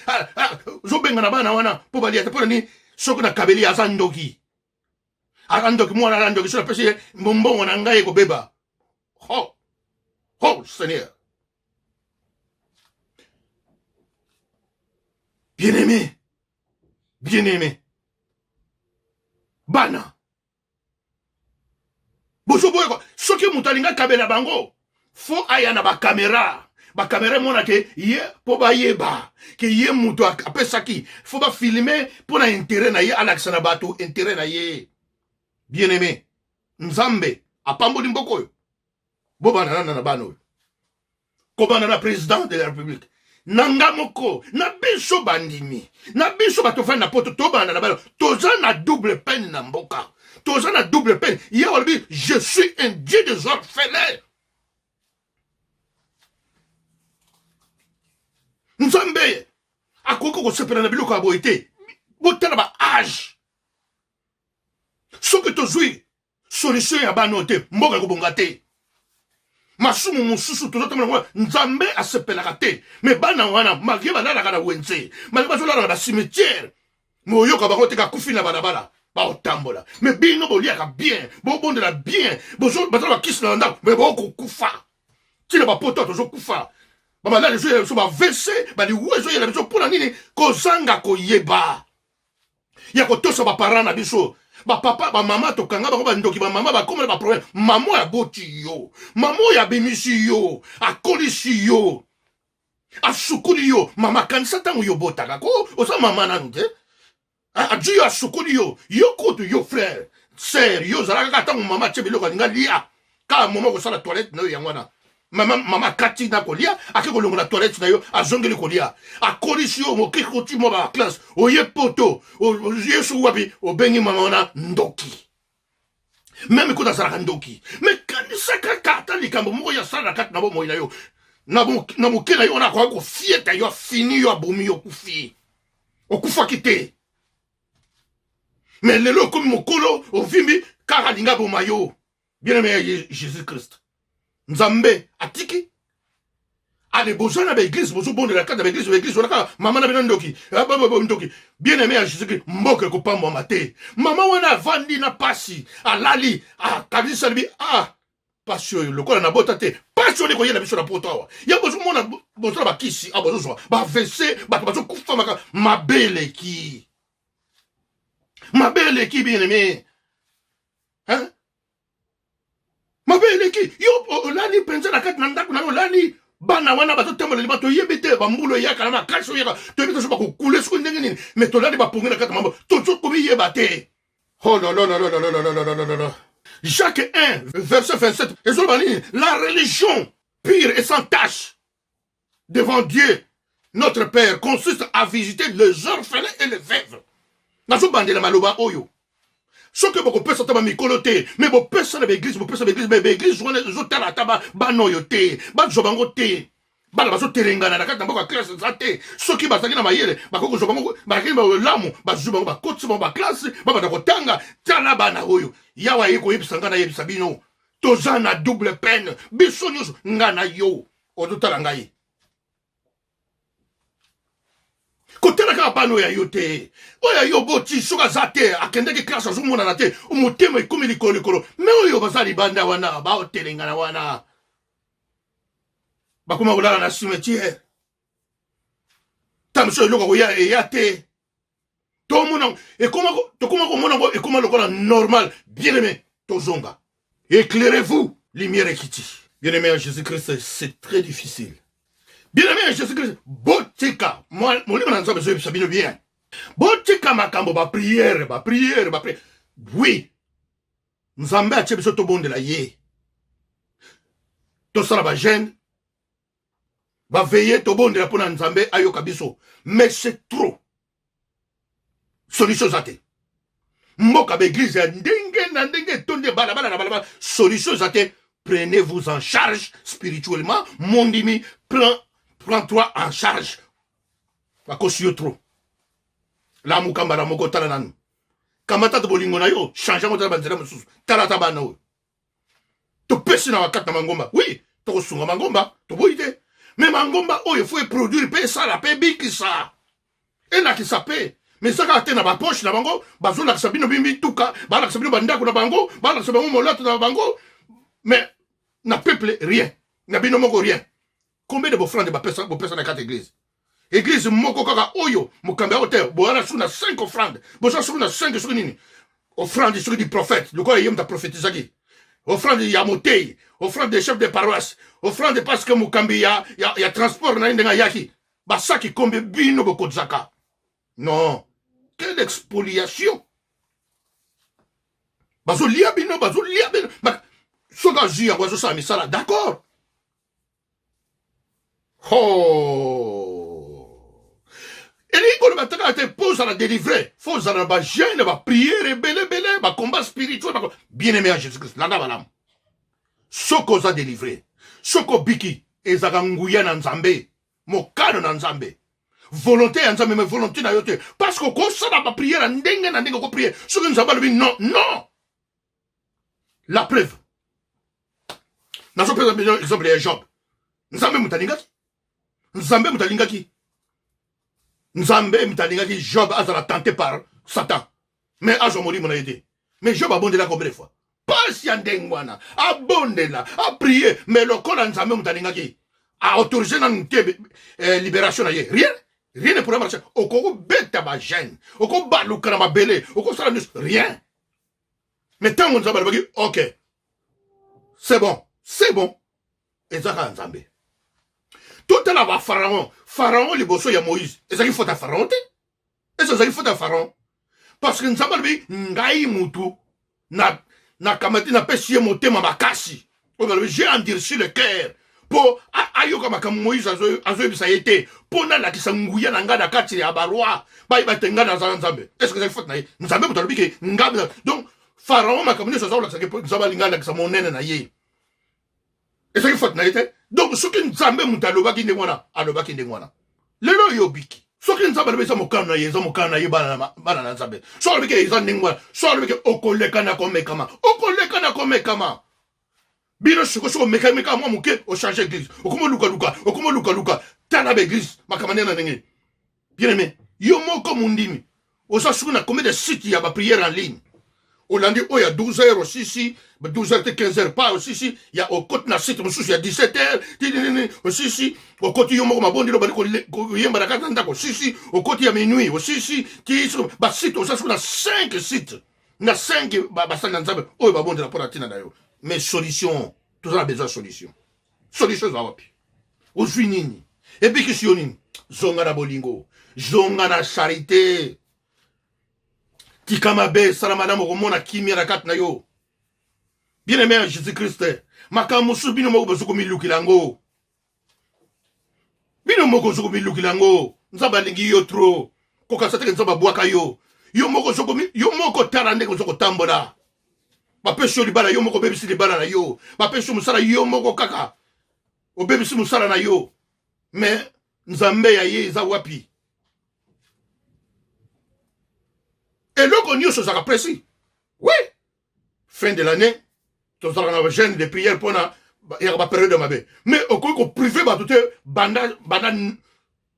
ozobengana bana wana mpo balia te mpo na nini soki nakabeli aza ndoki aza ndoki mwana aza ndoki soki napesi ye mbongo na ngai ekobeba ho ho seigneur bien aimé bien aimé bana bozoboyaka soki moto alingi akabela bango fo aya na bakamera bakamera emona ke ye mpo bayeba ke ye moto apesaki fo bafilme mpo na intere na ye alakisa na bato intere na ye bien aimé nzambe apamboli mboka oyo bobanda nana na bana oyo kobanda na président de la république na nga moko na biso bandimi na biso bato fani na poto tobanda na bana toza na double peine na mboka toza na double peine ye alobi je suis un dieu des orphelins nzambe akoki kosepela na biloko ya boye te botala ba age soki tozwi solution ya bana oyo te mboka ekobonga te masumu mosusu tozotambola yango nzambe asepelaka te me bana wana malgre balalaka na wenze malgre bazolala na bacimetière me oyoka bango te kakufi na balabala baotambola me bino boliaka bien bobondela bien baza na bakisi na ndako me bokokufa ntina bapoto tozokufa bamaladi ezoyela biso bavc baliwa ezoyela biso mpo na nini kozanga koyeba ya kotosa baparent na biso bapapa bamama tokanga bango bandoki bamama bakoma na baproblème mama oyo aboti yo mama oyo abimisi yo akolisi yo asukoli yo mama kanisa ntango yo obotaka ko oza mama nanu te adi yo asukoli yo yo kutu yo frère sœur yo ozalaka kaka ntango mama atie biloko alinga lia kaka moma kosala toilette na yo yango wana mama mama akati na kolia ake kolongola toilette na yo azongeli kolia akolisi yo moke koti mwa ba classe oye poto oye soki wapi obengi mama wana ndoki Meme kuta azalaka ndoki, me kanisa kaka ata likambo moko ya sala na kati na bomoi na yo, na moke na yo wana, akoki kofieta yo, afini yo, abomi yo, okufi, okufaki te. Me lelo okomi mokolo, ovimbi kaka, alingi aboma yo. Bien aimé ya Jésus Christ, Nzambe atiki ale boza na baeglise, bozobondela kati na baeglise, baeglise wana kaka mama na bino ndoki, ndoki. Bien aimé ya Jésus Christ, mboka ekopambwama te. Mama wana avandi na pasi, alali, akanisi, alobi: ah, pasi oyo lokola nabota te, pasi oyo ekoyela biso na poto awa. Ya bozomona, bozala bakisi awa, bozozwa bavese, bato bazokufa, maka mabe eleki, mabe eleki. Bien aimé, hein? Mabe eleki. Yo olali mpenza na kati na ndako na yo, olali, bana wana bazotambola liba, toyebi te bambula eyaka na makasi oyaka, toyebi te so bakokule soki ndenge nini, me tolali bapongi na kati mambo, tozokomiyeba te. Oh là là là là là là là là là là là. Jacques 1 verset 27 ezoloba nini? La religion pure et sans tache devant Dieu notre Père consiste à visiter les orphelins et les veuves. Nazobandela maloba oyo: soki bokopesa ata bamikolo te, me bopesa na baeglise, bopesa baeglise, me baeglise wana ezotala ata bana oyo te, bazwa bango te. Bana bazotelengana na kati na mboka, classe eza te. Soki bazalaki na mayele, bakoki kozwa bango, bazalaki bolamu, bazwi bango, bakotisi bango baklasse, babanda kotanga. Tala bana oyo yawa aye koyebisa ngai, nayebisa bino, toza na double peine biso nyonso, ngai na yo ozotala ngai. Kotala kaka bana oyo ya yo te, oyo ya yo boti, soki aza te, akendaki classe, azomonana te, motema ekomi likolo likolo. Me oyo baza libanda wana, baotelengana wana, bakoma kolala na cimetière, ta mosusu eloko koya eya te. Tomona ekoma, tokoma komona yango ekoma lokola normal. Bien aimé, tozonga, éclairez-vous, lumière ekiti. Bien aimé en Jésus Christ, c'est très difficile. Bien aimé en Jésus Christ, botika molimo na Nzambe ezoyebisa bino bien, botika makambo baprière, baprière, baprière. Oui, Nzambe atie biso tobondela ye, tosala bajeûne, baveillée, tobondela mpo na Nzambe ayoka biso, mais c'est trop. Solution eza te. Mboka, baeglise ya ndenge na ndenge etondi balabala na balabala, solution eza te. Prenez-vous en charge spirituellement. Mondimi, prends toi en charge. Bakosi yo trop. Lamuka mbala moko, tala nanu, kamata ta bolingo na yo, change yango, tala banzela mosusu, tala ata bana oyo topesi na bakati na mangomba. Oui, tokosunga mangomba, toboyi te, me mangomba oyo faut eproduire mpe, esala mpe, ebikisa, elakisa mpe. Me eza kaka te na bapoche na bango, bazolakisa bino bimituka, balakisa bino bandako na bango, balakisa bango molato na bango, mais na peuple rien, na bino moko rien. Combien de bofrande bapesa, bopesa na kati église? Église moko kaka oyo mokambi yango te, boyana soki na 5 offrande, boza soki na 5, soki nini, offrande soki du prophète, lokola ye moto aprofetizaki, offrande ya motei, offrande de chef de paroisse, offrande parce que mokambi ya transport na ye ndenge ayaki, basaki kombe bino bokozaka. Non, quelle expoliation! Bazolia bino, bazolia bino. Soki azwi yango, azosala misala, d'accord. Ho, elingi koloba te kaka te mpo ozala délivré, faut ozala na bajeûne, baprière ebelebele, bacombat spirituel. Bien aimé ya Jésus Christ, landa malamu. Soki oza délivré, soki obiki, ezalaka nguya na Nzambe, mokano na Nzambe, volonté ya Nzambe, mais volonté na yo te, parce que okosala baprière ya ndenge na ndenge, okoprier, soki Nzambe alobi non, non. La preuve, nazopesa bino exemple ya Job. Nzambe moto alingaki, Nzambe moto alingaki, Nzambe moto alingaki Job azala tenté par Satan, mais azwa molimo na ye te. Mais Job abondela combien de fois? Pasi ya ndenge wana, abondela, aprie, mais lokola Nzambe moto alingaki, aautorise nanu te libération na ye. Rien, rien ne pourrait marcher. Okokobeta bajeûne, okobaluka na mabele, okosala nyonso, rien. Mais ntango Nzambe alobaki: ok, c'est bon, c'est bon, eza kaka Nzambe. Totala bapharaon. Pharaon liboso ya Moïse, ezalaki faute ya pharaon te. Ese ezalaki faute ya pharaon? Parce que Nzambe alobi: ngai mutu na nakamati, napesi ye motema makasi, oyo balobi j'ai endurci le cœur, mpo ayoka makambo Moïse azoyebisa ye te, mpo nalakisa nguya na ngai na kati ya baroi, bayeba te ngai nazala Nzambe. Est ce que ezali faute na ye? Nzambe moto alobi ke ngai. Donc Pharaon makambo nyonso aza kolakisaka mpo Nzambe alingi alakisa monene na ye. Ezalaki faute na ye te. Donc soki Nzambe moto alobaki ndenge wana, alobaki ndenge wana. Lelo oyo obiki. Soki Nzambe alobi eza mokano na ye, eza mokano na ye bana na Nzambe. Soki alobi ke eza ndenge wana, soki alobi ke okoleka na komekama, okoleka na komekama. Bino siko soki omekameka mwa moke, ochange eglise, okoma olukaluka, okoma olukaluka, tala ba eglise makambo ndenge na ndenge. Bien aimé, yo moko mundimi, oza soki na combien de sites ya ba prière en ligne? Olandi oyo ya 12 heures osisi, 12 heures te 15 heures pas osisi, ya okoti na site mosusu ya 17 heures, tinini osisi, okoti yo moko mabondeli obandi koyemba na kati na ndako osisi, okoti ya minuit osisi, ti ba site oza soki na 5 sites, na 5 basali na Nzambe oyo babondela mpo na ntina na yo. Mais solution, toza na besoin ya solution. Solution eza wapi? Ozwi nini? Ebikisi yo nini? Zonga na bolingo, zonga na charité, tika mabe, sala malamu, okomona kimia na kati na yo. Bien aimé ya Jésus Christ, makambo mosusu bino moko bozo komilukela yango, bino moko bozo komilukela yango. Nzambe alingi yo trop, kokasa teke Nzambe abwaka yo. Yo moko yo moko tala ndenge ozo kotambola. Bapesi yo libala, yo moko obebisi libala na yo. Bapesi yo mosala, yo moko kaka obebisi mosala na yo. Mais Nzambe ya ye eza wapi? Eloko nyonso ezalaka précis. Oui, fin de l'année tozalaka na jeûne de prière mpona yaka ba période ya mabe. Mais okoki koprive bato te banda banda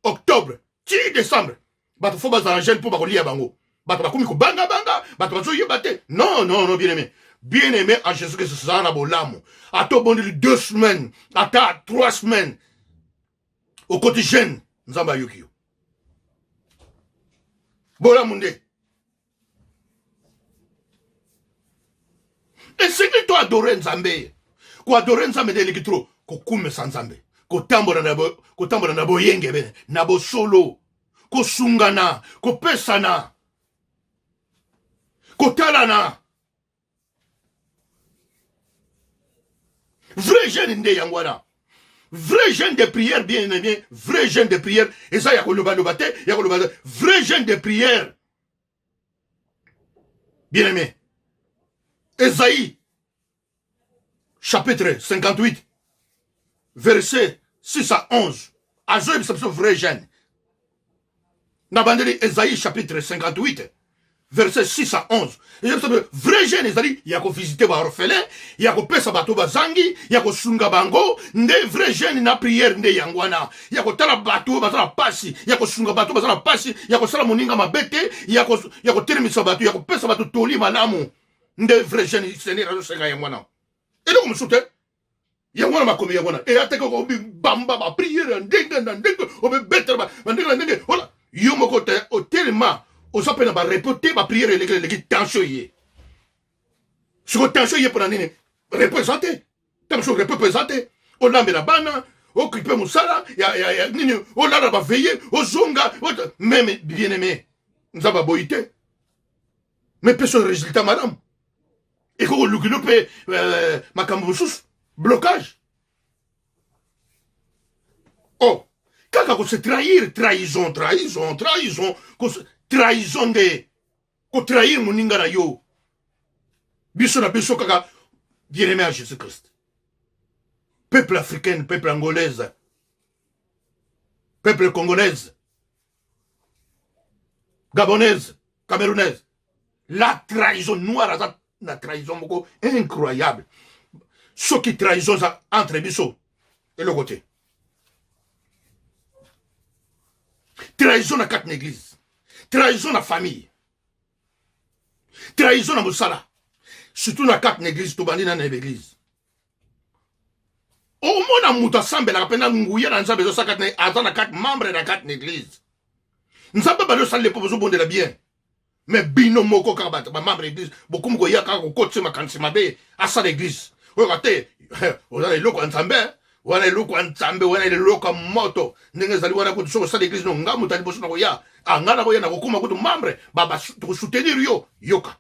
octobre ti décembre, bato fo bazala jeune mpo bakolia bango. Bato bakomi kobangabanga, bato bazoyeba te. Non, non, non, bien aimé, bien aimé en Jésus Christ, zala na bolamu. Ata obondeli 2 semaines, ata 3 semaines, okoti jeune, Nzambe ayoki yo. Bolamu nde esengeli to adore Nzambe. Koadore Nzambe nde eleki trop kokumisa Nzambe, kotambola na boyengebene, na bosolo, kosungana, kopesana, kotalana. Vrai jeune nde yango wana. Vrai jeune de prière, bien aimé, vrai jeune de prière eza ya kolobaloba te, ya koloba te. Vrai jeune de prière, bien aimé, Esaïe chapitre 58 verset 6 à 11 azoyebisa biso vrai jeune. Na bandeli Esaïe chapitre 58 verset 6 à 11, eyebisa biso vrai jeune ezali ya kovisite baorphelin, ya kopesa bato bazangi, ya kosunga bango. Nde vrai jeune na prière nde yango wana, ya kotala bato oyo baza na pasi, ya kosunga bato baza na pasi, ya kosala moninga mabe te, ya kotelemisa bato, ya kopesa bato toli malamu. Nde vrai jeune Seigneur azosenga yango wana, eloko mosusu te. Yango wana makomi yango wana eya teke obibamba bapriere ya ndenge na ndenge, obibetela bandenge na ndenge. Wala yo moko te otelema, oza mpe na barepo te, bapriere eleki eleki, tension ye siko, tension ye mpona nini? Repo eza te, ta mosusu repo mpe eza te. Olambela bana, okipe mosala ya nini, olala baveye, ozonga meme. Bien aimé, Nzambe aboyi te, mais mpe so résultat malamu ekoki kolukilo mpe makambo mosusu, blocage. Oh, kaka kose trahir, trahison, trahison, trahison, trahison nde kotrahir moninga na yo. Biso na biso kaka. Bien aimé à Jésus Christ, peuple africain, peuple angolaise, peuple congolaise, gabonaise, camerounaise, la trahison noire aza na trahison moko incroyable. Soki trahison eza entre biso, eloko te. Trahison na kati na église, trahison na famille, trahison na mosala, surtout na kati na église. Tobandi na église, omona moto asambelaka mpe na nguya na Nzambe ezosala kati na, aza na kati membre na kati na église. Nzambe bali osalele mpo bozobondela bien, mais bino moko kaka bato bamembre église bokomi koya kaka kokotisa makanisi mabe. Asala église oyoka te, oza na eloko ya Nzambe wana, eloko ya Nzambe wana, eloko ya moto ndenge ezali wana. Kutu soki osala église no, nga moto ya liboso na koya, nga na koya, na kokóma kutu membre, tokosoutenir yo. Yoka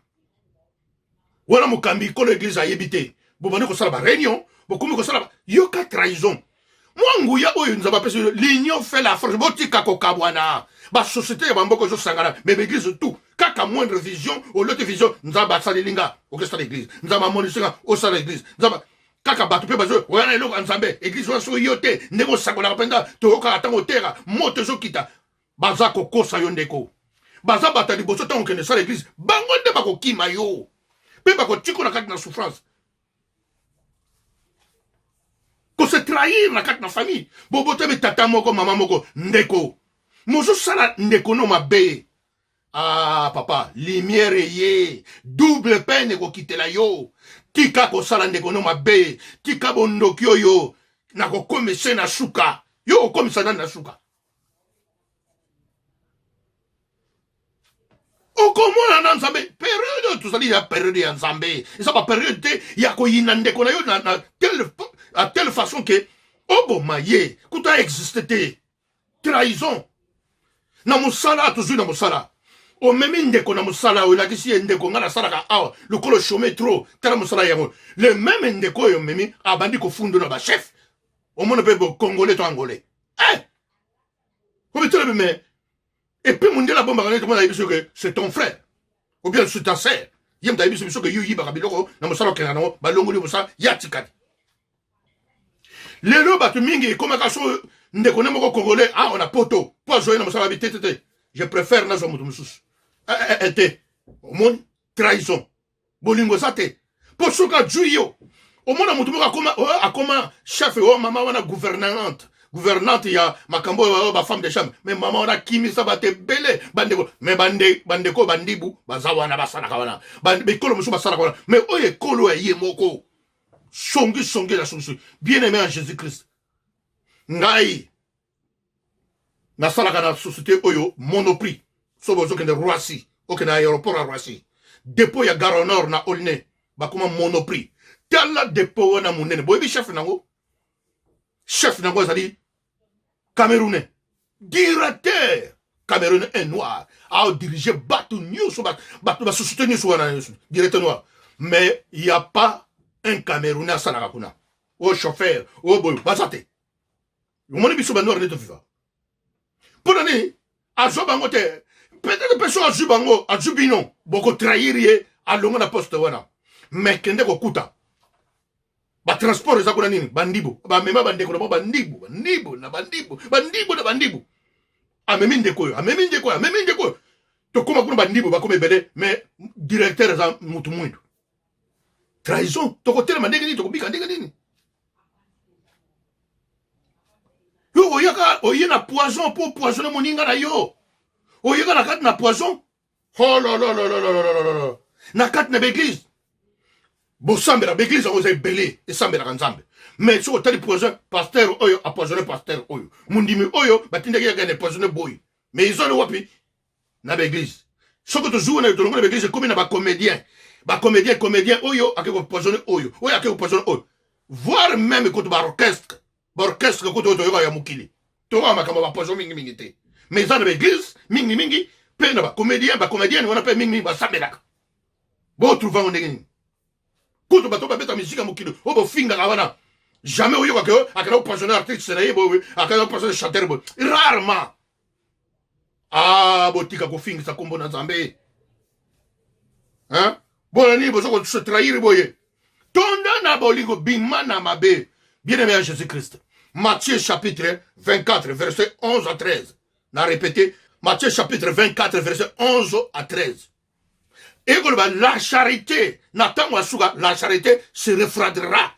wana, mokambi kolo église ayebi te, bobandi kosala baréunion, bokomi kosala. Yoka trahison, mwa nguya oyo Nzambe apesi, l'union fait la force. Botika kokabwana. Basociété ya bamboka ezosangana, mais baeglise tout kaka. Kaka moindre vision, oloti vision, Nzambe asaleli nga, okesala église. Nzambe amonisi nga, osala église. Nzambe kaka bato mpe bazo oya na eloko ya Nzambe, église wana soki yo te, ndenge osakolaka mpenza, toyokaka ntango otera, moto ezokita. Baza kokosa yo ndeko. Baza bato ya liboso ntango okende sala église, bango nde bakokima yo mpe bakotiko na kati na souffrance. Kose trahir na kati na famille, bobotami tata moko mama moko, ndeko mozosala ndeko no mabe. Ah papa, lumière eye, double peine ekokitela yo. Tika kosala ndeko no mabe, tika bondoki oyo nakokomisa na suka. Yo okomisa nani na suka? Okomona na Nzambe. Periode oyo tozali ya periode ya Nzambe, eza ba periode te ya koyina ndeko na yo na, na telle, à telle façon ke oboma ye kuta existe te. Trahison na mosala, tozwi na mosala, omemi ndeko na mosala, olakisi ye ndeko, ngai nasalaka awa lokolo chome trop, tala mosala yango. Le meme ndeko oyo omemi abandi kofundu na bachef, omona mpe bocongolais to angolais, eh! Obitala me et puis mondele abombaka neti mona ayebi soki c'est ton frère ou bien c'est ta sœur. Ye moto ayebi soki yo oyibaka biloko na mosala, okenda nango, balongoli mosala, ye atikali. Lelo bato mingi ekomaka so ndeko ne moko congolais awa na poto mpo azwa ye na mosala, babi te te te, je préfère nazwa moto mosusu te. Omoni trahison, bolingo eza te, mpo soki ajui yo, omona moto moko akoma, oh, akoma chef oyo, oh, mama wana gouvernante, gouvernante ya makambo oyo bafemme de chambre, mais mama wana akimisa bato ebele, bandeko. Mais bandeko bandibu baza wana, basalaka wana, bikolo mosusu basalaka wana, mais oyo ekolo ya ye moko, songi songi na songi songi. Bien aimé en Jésus Christ, ngai nasalaka na société oyo Monoprix. So bozokende Roissy, okende aéroport ya Roissy, dépôt ya Gare Nord na Aulnay, bakoma Monoprix. Tala dépôt wana monene, boyebi chef nango? Chef nango azali camerounais, directeur camerounais, un noir aodirige bato nyonso, bato basociété nyonso wana nyonso, directeur noir. Mais il y a pas un Camerounais asalaka kuna, oyo chauffeur oyo boyo baza te. Omoni biso banoir nde toviva. Mpo na nini azwa bango te? Peut-être mpe so azwi bango, azwi bino, bokotrahir ye, alongo na poste wana. Mais kende kokuta batransport eza kuna nini, bandibu bamema bandeko na bango, bandibu, bandibu na bandibu, bandibu na bandibu. Amemi ndeko oyo, amemi ndeko oyo, amemi ndeko oyo, tokóma kuna bandibu bakóma ebele, mais directeur eza mutu mwindu. Trahison, tokotelema ndenge nini? Tokobika ndenge nini? Yo oyaka, oye na poison mpo poisonne moninga na yo, oyaka na kati na poison. Holololololololo, na kati na baeglise bosambela, baeglise yango eza ebele esambelaka Nzambe, mais soki otali poison, pasteur oyo apoisonne pasteur oyo, mondimi oyo batindaki yaka na poisonne boye, mais ezali wapi na baeglise? Soki tozwi wana, tolongo na baeglise, ekomi na bacomédien, bacomédien, comédien oyo ake kopoisonne oyo, oyo ake kopoisonne oyo, voire même kutu baorchestre, baorchestre kutu oyo toyoka ya mokili, toyoka makambo ya bapoison mingimingi te, mais eza na baeglise mingimingi mpe na bacomédien, bacomédienne wana mpe mingimingi basambelaka. Botrouve yango ndenge nini? Kutu bato babeta misika ya mokili oyo bofingaka wana, jamais oyokaka yo akenda kopoisonne artiste na ye boye, akenda kopoisonne chanteur boye, rarement. Ah, botika kofingisa nkombo na Nzambe, hein? Bona nini boza kose trahir boye? Tonda na bolingo, bima na mabe. Bien aimé en Jésus Christ, Matthieu chapitre 24 verset 11 à 13. Na répété, Matthieu chapitre 24 verset 11 à 13, ekoloba la charité na ntango ya suka, la charité se refroidira.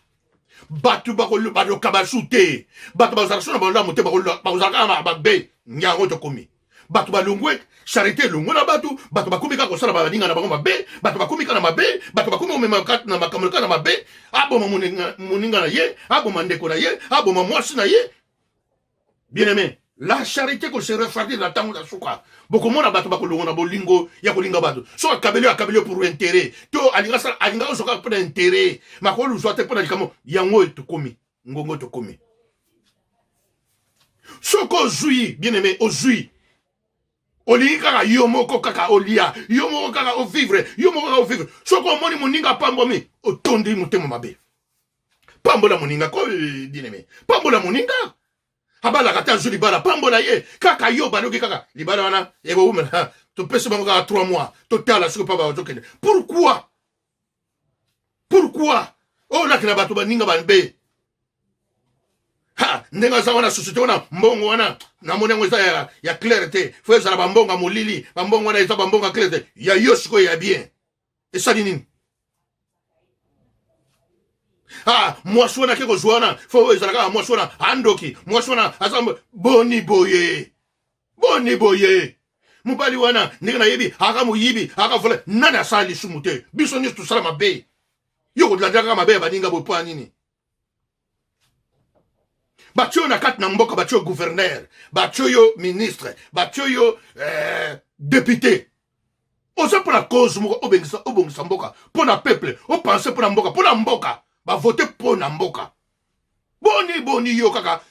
Bato baloka basu te, bato bazala so na bolamu te, bakozala kaka mabe. Yango tokomi bato balongwe, charité elongwe na bato, bato bakomi kaka kosala baninga na bango mabe, bato bakomi kaka na mabe, bato bakomi komema na makambo kaka na mabe. Aboma moninga na ye, aboma ndeko na ye, aboma mwasi na ye. Bien aimé, la charité ko se refroidir na ntango na suka. Bokomona bato bakolongo na bolingo ya kolinga bato. So akabeli yo, akabeli yo pour intérêt, to alinga sala, alinga ozwa kaka mpona intérêt, makoluzwa te mpona likambo yango. Oyo tokomi ngongo, tokomi soki ozwi, bien aimé, ozwi, olingi kaka yo moko kaka olia, yo moko kaka ovivre, yo moko kaka ovivre. Soki omoni moninga apambwami, otondi motema mabe. Pambola moninga ko, bien aimé, pambola moninga. Abalaka te, azwi libala, pambola ye. Kaka yo baloki kaka libala wana ekowumela. Topesi bango kaka 3 mois, totala soki mpa bazokende. Pourquoi? Pourquoi olakela bato baninga babe? Ha, ndenge aza wana, société wana, mbongo wana namoni yango eza ya claire te. Fo ezala bambongo ya molili, bambongo wana eza bambongo ya claire te. Ya yo sikoyo ya bien esali nini? Ah, mwasi wana ake kozwa wana, fo ezala kaka mwasi wana andoki, mwasi wana aza boni boye, boni boye. Mobali wana, ndenge nayebi, aka moyibi, aka vole. Nani asala lisumu te? Biso nyonso tosala mabe. Yo kolanda kaka mabe ya baninga boye, mpo ya nini? Batie yo na kati na mboka, batie yo gouverneur, batie yo ministre, batie yo député. Oza mpo na cause moko, obengisa, obongisa mboka mpo na peuple, opense mpo na mboka, mpo na mboka, bavote mpo na mboka. Boni boni yo kaka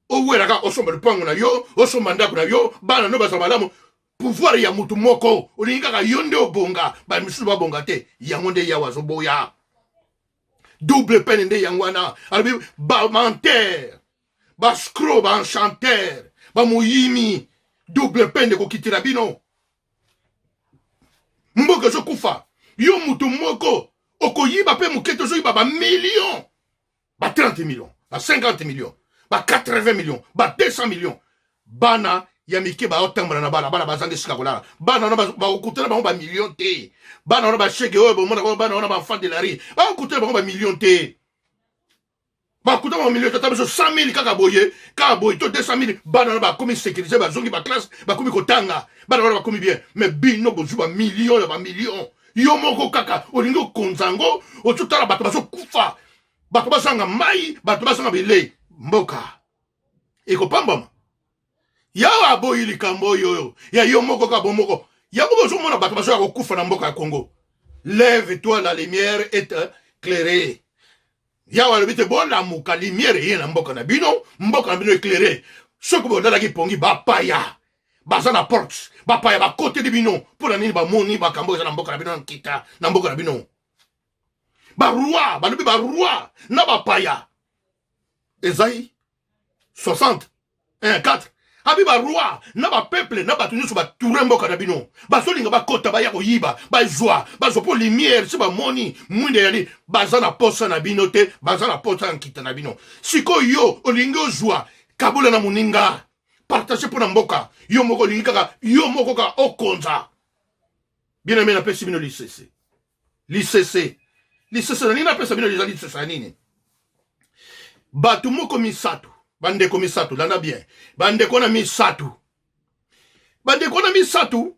owelaka osomba lupango na yo, osomba ndako na yo, bana no bazala malamu. Pouvoir ya mutu moko, olingi kaka yo nde obonga, bamisusu babonga te. Yango nde Yawe azoboya. Double peine nde yango wana. Alobi bamenteurs, baescrocs, baenchanteurs, bamoyimi, double peine ekokitela bino. Mboka ezokufa, yo mutu moko okoyiba mpe moke te, ozoyiba bamillion, ba 30 millions, ba 50 millions, ba 80 millions, ba 200 millions. Bana ya mike baotambola na bana, bana bazanga esika kolala. Bana wana bakokutana bango bamillion te. Bana wana bashege oyo bomonaka, bana wana baenfant de la rue, bakokutana bango bamillion te. Bakutana bango million tata biso 100 000 kaka boye, kaka boye, to 200 000. Bana wana bakomi sécurisé, bazongi baclasse, bakomi kotanga, bana wana bakomi bien. Mais bino bozwi bamillion ya bamillion, yo moko kaka olingi okonza yango, ozotala bato bazokufa, bato bazanga mai, bato bazanga bilei. Mboka ekopambwama? Yawe aboyi likambo oyo ya yo moko kaka bomoko. Yango bozomona bato bazoya kokufa na mboka ya Congo. Lève toi, la lumière est éclairée. Yawe alobi te bolamuka, lumière eye na mboka na bino, mboka na bino éclairé. Soki bolalaki pongi, bapaya baza na porte, bapaya bakoteli bino. Mpo na nini? Bamoni makambo eza na mboka na bino, na nkita na mboka na bino. Baroi balobi, baroi na bapaya, Esaïe 60 1 4, abi baroi na bapeuple na bato nyonso bature mboka na bino, bazolinga bakota, baya koyiba, bazwa, bazwa, mpo lumière si bamoni mwinda yali. Baza na posa na bino te, baza na posa ya nkita na bino. Sikoyo yo olingi ozwa, kabola na moninga, partage mpo na mboka. Yo moko olingi kaka yo moko kaka okonza. Bien aimé, napesi bino lisese, lisese, lisese na nini napesa bino? Eza lisese ya nini? Bato moko misato, bandeko misato, landa bien, bandeko na misato, bandeko na misato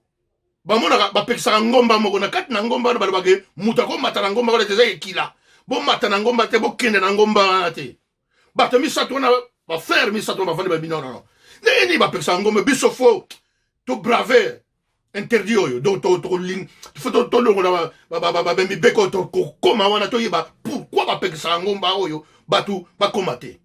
bamonaka bapekisaka ngomba moko. Na kati na ngomba wana balobaka moto akomata na ngomba wana te, eza ekila, bomata na ngomba te, bokende na ngomba wana te. Bato misato wana, bafrère misato wana bavandi, babi: "Non, non, ndenge nini bapekisaka ngomba? Biso fo tobrave interdit oyo." Donc fo tolongola mibeko, tokokoma wana, toyeba pourquoi bapekisaka ngomba oyo, bato bakoma te.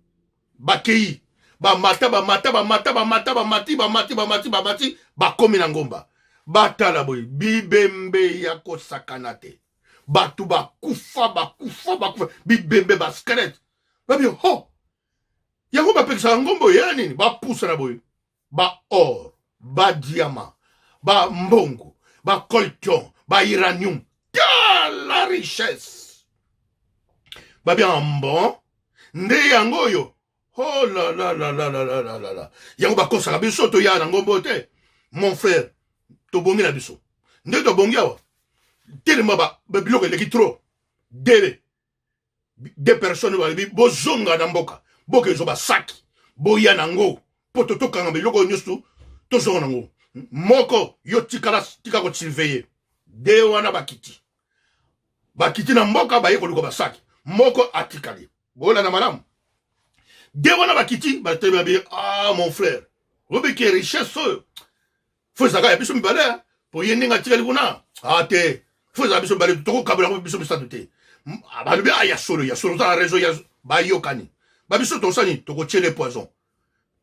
Bakei, bamata, bamata, bamata, bamata, bamati, bamati, bamati, bamati, bakomi na ngomba. Batala boye, bibembe ya kosakana te, bato bakufa, bakufa, bakufa, bibembe, basquelette. Babi: "Ho, yango bapekisaka ngomba oyo ya nini?" Bapusana boye, baor, badiamant, bambongo, bacoltan, bauranium, tala richesse. Babi: "Bon, nde yango oyo." Oh la la la la la la la la la! Yango bakosaka biso, toya na ngomba oyo te. Mon frère, tobongi na biso nde tobongi awa. Telema, biloko eleki trop. Deux personnes balobi: "Bozonga na mboka, bokezwa basaki, boya nango mpo tokanga biloko oyo nyonso, tozonga nango." Moko: "Yo tikala, tika kosurveiller." De wana bakiti, bakiti na mboka, baye koluka basaki. Moko atikali. Bolanda malamu. De wana bakiti, batelemi, babi: "Ah, mon frère, obiki richesse oyo, fo ezalaka ya biso mibale, po ye ndenge atikali kuna, ah te, fo ezala biso mibale, tokokabela yango biso misato te." Balobi: "Ah, ya solo, ya solo, oza na raison." Ya bayokani, babiso tosani, tokotiele poison,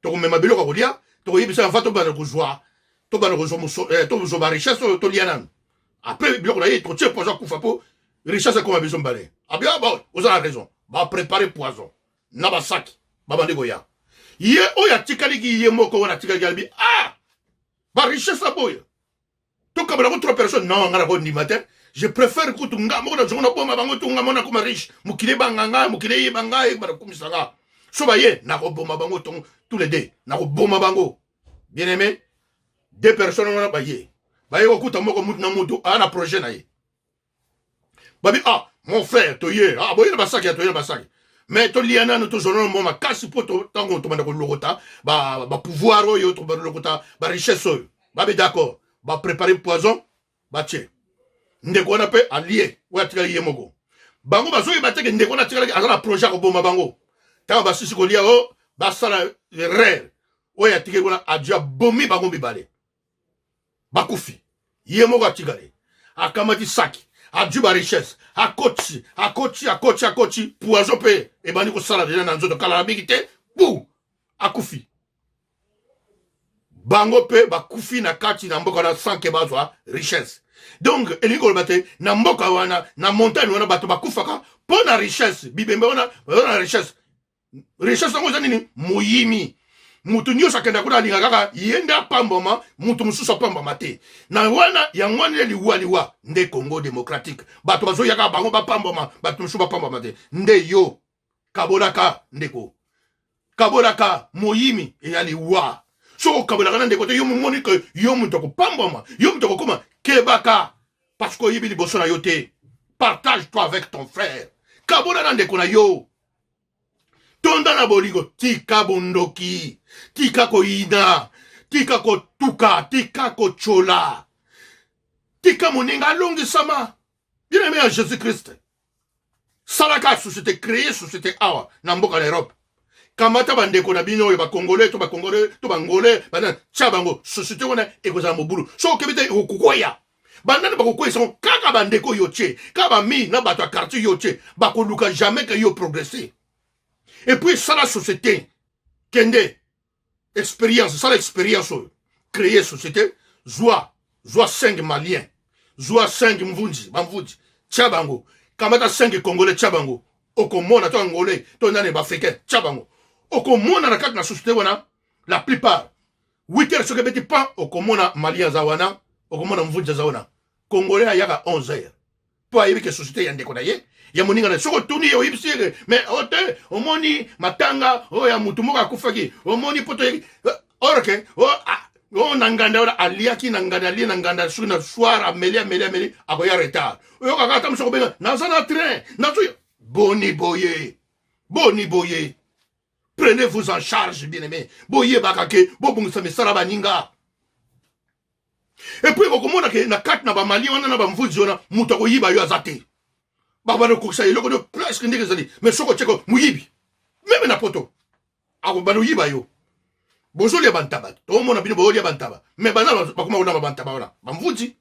tokomema biloko ya kolia, tokoyebisa va, tobanda kozwa, tobanda kozwa, tozwa barichesse oyo, tolia nanu, après biloko na ye totie poison, akufa, mpo richesse ekoma biso mibale. Abi: "Ah bon, oza na raison." Baprépare poison na basaki, babandi koya. Ye oyo atikaliki ye moko wana atikaliki, alobi: "Ah, barichesse boye." Tokabela ko trois personnes. Non, nga nakondima te. Je préfère kutu nga moko nazongo naboma bango to nga moko nakoma riche. Mokili ebanga nga, mokili eyeba nga, eyeba nakumisa nga. So baye, nakoboma bango tous les deux. Nakoboma bango. Bien aimé, deux personnes wana baye. Baye kokuta moko mutu na mutu, aa na projet na ye. Babi, ah, mon frère, toye. Ah, boye na basaki, ya toye na basaki. Mais tolia nanu, tozwa nanu mwa makasi mpo ntango tobanda kolokota bapouvoir oyo, tobanda kolokota barichesse oyo. Babi d'accord, baprépare poison, batie. Ndeko wana mpe alie, oyo atikali ye moko. Bango bazoyeba te ke ndeko wana atikalaki aza na projet ya koboma bango. Ntango basisi kolia o, basala erreur. Oyo atikali wana adio abomi bango mibale. Bakufi. Ye moko atikali. Akamati saki, adui ba richesse, akoti, akoti, akoti, akoti, poison mpe ebandi kosala deja na nzoto, kala na mingi te, bu, akufi. Bango mpe bakufi na kati na mboka wana sans ke bazwa richesse. Donc elingi koloba te na mboka wana, na montagne wana, bato bakufaka mpo na richesse. Bibembe wana baza na richesse. Richesse yango eza nini? Moyimi. Mutu nyonso akenda kuna alinga kaka ye nde apambwama, mutu mosusu apambwama te. Na wana yango wana nde liwa, liwa nde Congo démocratique. Bato bazoya kaka bango bapambwama, bato mosusu bapambwama te. Nde yo kabolaka ndeko, kabolaka. Moyimi eya liwa. Soki okabolaka na ndeko te, yo momoni ke yo moto akopambwama, yo moto akokoma. Kebaka, parce que oyebi liboso na yo te. Partage toi avec ton frère, kabola na ndeko na yo. Tonda na bolingo, tika bondoki, tika koyina, tika kotuka, tika kochola, tika moninga alongisama. Bien aimé en Jésus Christ, salaka société, créer société awa na mboka na Europe. Kamata bandeko na bino oyo bakongolais to bakongolais to bangolais, bana tia bango société wana, ekozala mobulu. Soki okebi te, ekokwea. Bandani bakokweyisa ngo? Kaka bandeko yo tie, kaka bami na bato ya quartier yo tie, bakoluka jamais ke yo progresser. Et puis sala société, kende expérience, sala expérience oyo, créer société. Zwa, zwa 5 Maliens, zwa 5 mvunzi, bamvunzi, tia bango. Kamata 5 Congolais, tia bango, okomona, to Angolais to nani, baafricain, tia bango, okomona na kati na société wana, la plupart 8 heures soki ebeti pan, okomona Malien aza wana, okomona mvunzi aza wana. Congolais ayaka 11 heures mpo ayebi ke société ya ndeko na ye, ya moninga na ye. Soki otuni ye, oyebisi ye, mais o te, omoni matanga oyo ya mutu moko akufaki, omoni mpo toyeki or ke o na nganda wana aliaki na nganda, alie na nganda, soki na soir ameli, ameli, ameli, akoya retard. Oyokaka ata mosu akobenga: "Naza na train, nazoya." Boni boye, boni boye? Prenez-vous en charge, bien-aimé. Boyebaka ke bobongisa misala baninga. Et puis okomona ke na kati na bamali wana na bamvunzi wana, moto akoyiba yo aza te. Babanda kokokisa eloko nio presque ndenge ezali. Mais soki otieko moyibi même na poto, akobanda oyiba yo. Bozolia bantaba, toomona bino boyolia bantaba, mais bana bakoma kolamba bantaba wana bamvunzi.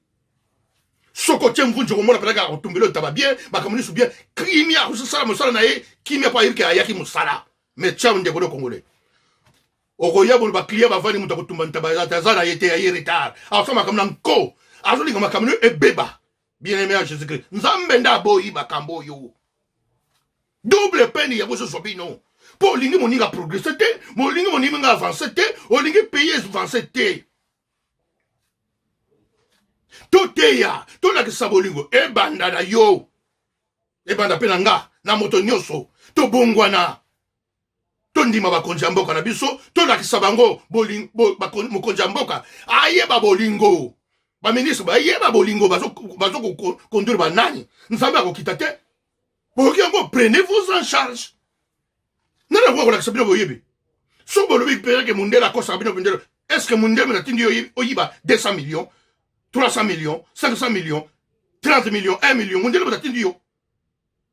Soki otie mvunzi, okomona mpenaka akotumbela ntaba bien, makambo nyonso bien, kimia, akosala mosala na ye kimia, mpo ayebi ke ayaki mosala. Mais tia ndeko no Congolais, okoya bono, baclient bavandi, moto akotumba ntaba aza na ye te, aye retard, akosala makambo na nko, azolinga makambo no ebeba. Bien aimé ya Jésus Christ, Nzambe nde aboyi makambo oyo. Double peine yango ezozwa bino mpo olingi moninga progresse te, molingi moninga avance te, olingi pays avance te. Toteya, tolakisa bolingo. Ebanda na yo, ebanda mpe na nga, na moto nyonso. Tobongwana, tondima bakonzi ya mboka na biso, tolakisa bango. Mokonzi ya mboka ayeba bolingo, baministre bayeba bolingo, bazokonduire banani. Nzambe akokita te, boyoki yango? Prenez-vous en charge. Nani akoka kolakisa bino boyebi? Soki bolobi peut-être mundele akosaka bino, mundele, est ce que mundele natindi yo oyiba 200 millions, 300 millions, 500 millions, 30 millions, 1 million? Mundele moto atindi yo?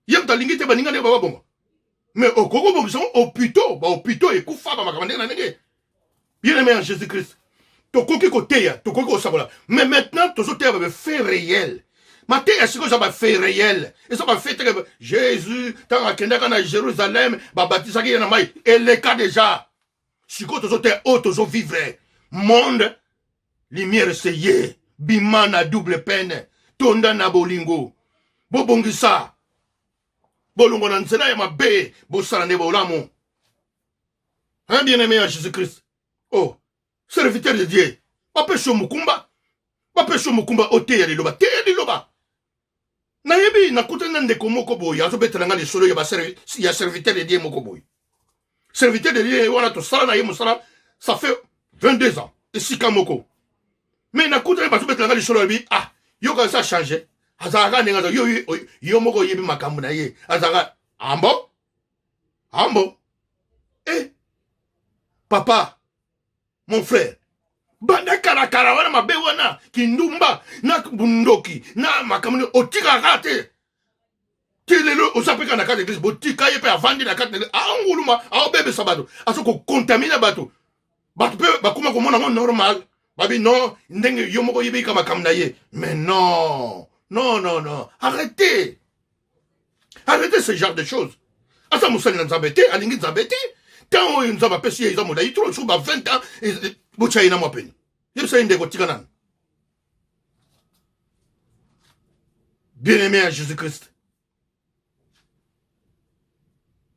Ye moto alingi te baninga ndenge bababonga. Mais okoki kobongisa ngo hôpitaux, bahôpitaux ekufa, bamakambo ndenge na ndenge. Bien aimé en Jésus Christ, tokoki koteya, tokoki kosakola, mais maintenant tozoteya bafaits réels. Mateya sikoyo eza bafaits réels, eza bafaits te que Jésus ntango akendaka na Jérusalem, babatisaki ye na mai. Eleka déjà. Sikoyo tozoteya oyo tozovivre. Monde lumière se ye bima na double peine. Tonda na bolingo, bobongisa bolongo na nzela ya mabe, bosala nde bolamu. Hein, bien aimé ya Jésus Christ, oh serviteur de Dieu, bapesi yo mokumba. Bapesi yo mokumba oteya liloba, teya liloba. Nayebi nakutani na ndeko moko boye azobetela nga lisolo ya, ya serviteur de Dieu moko boye. Serviteur de Dieu wana tosala na ye mosala, ça fait 22 ans esika moko. Mais nakutani bazobetela nga lisolo, alobi ah, yoka asa change, azalaka ndenge aza yo, yo, yo moko oyebi makambo na ye, azalaka ambo ambo. Eh papa, mon frère, banda kalakala wana mabe wana kindumba na bundoki na makambo otikaka kaka te ti lelo oza mpe kaka na kati ya eglise. Botika ye mpe avandi na kati na eglise, aonguluma, aobebisa bato, azo kokontamine bato. Bato mpe bakoma komona yango normal, babi non, ndenge yo moko oyebika makambo na ye. Mais non, non, non, non, arrêtez, arrêtez ce genre de choses. Aza mosali na Nzambe te, alingi Nzambe te. Ntango oyo Nzambe apesi ye eza molai trop, soki ba 20 ans, botya ye na mwa pene, yebisa ye ndeko, tika nanu. Bien-aimé ya Jésus Christ,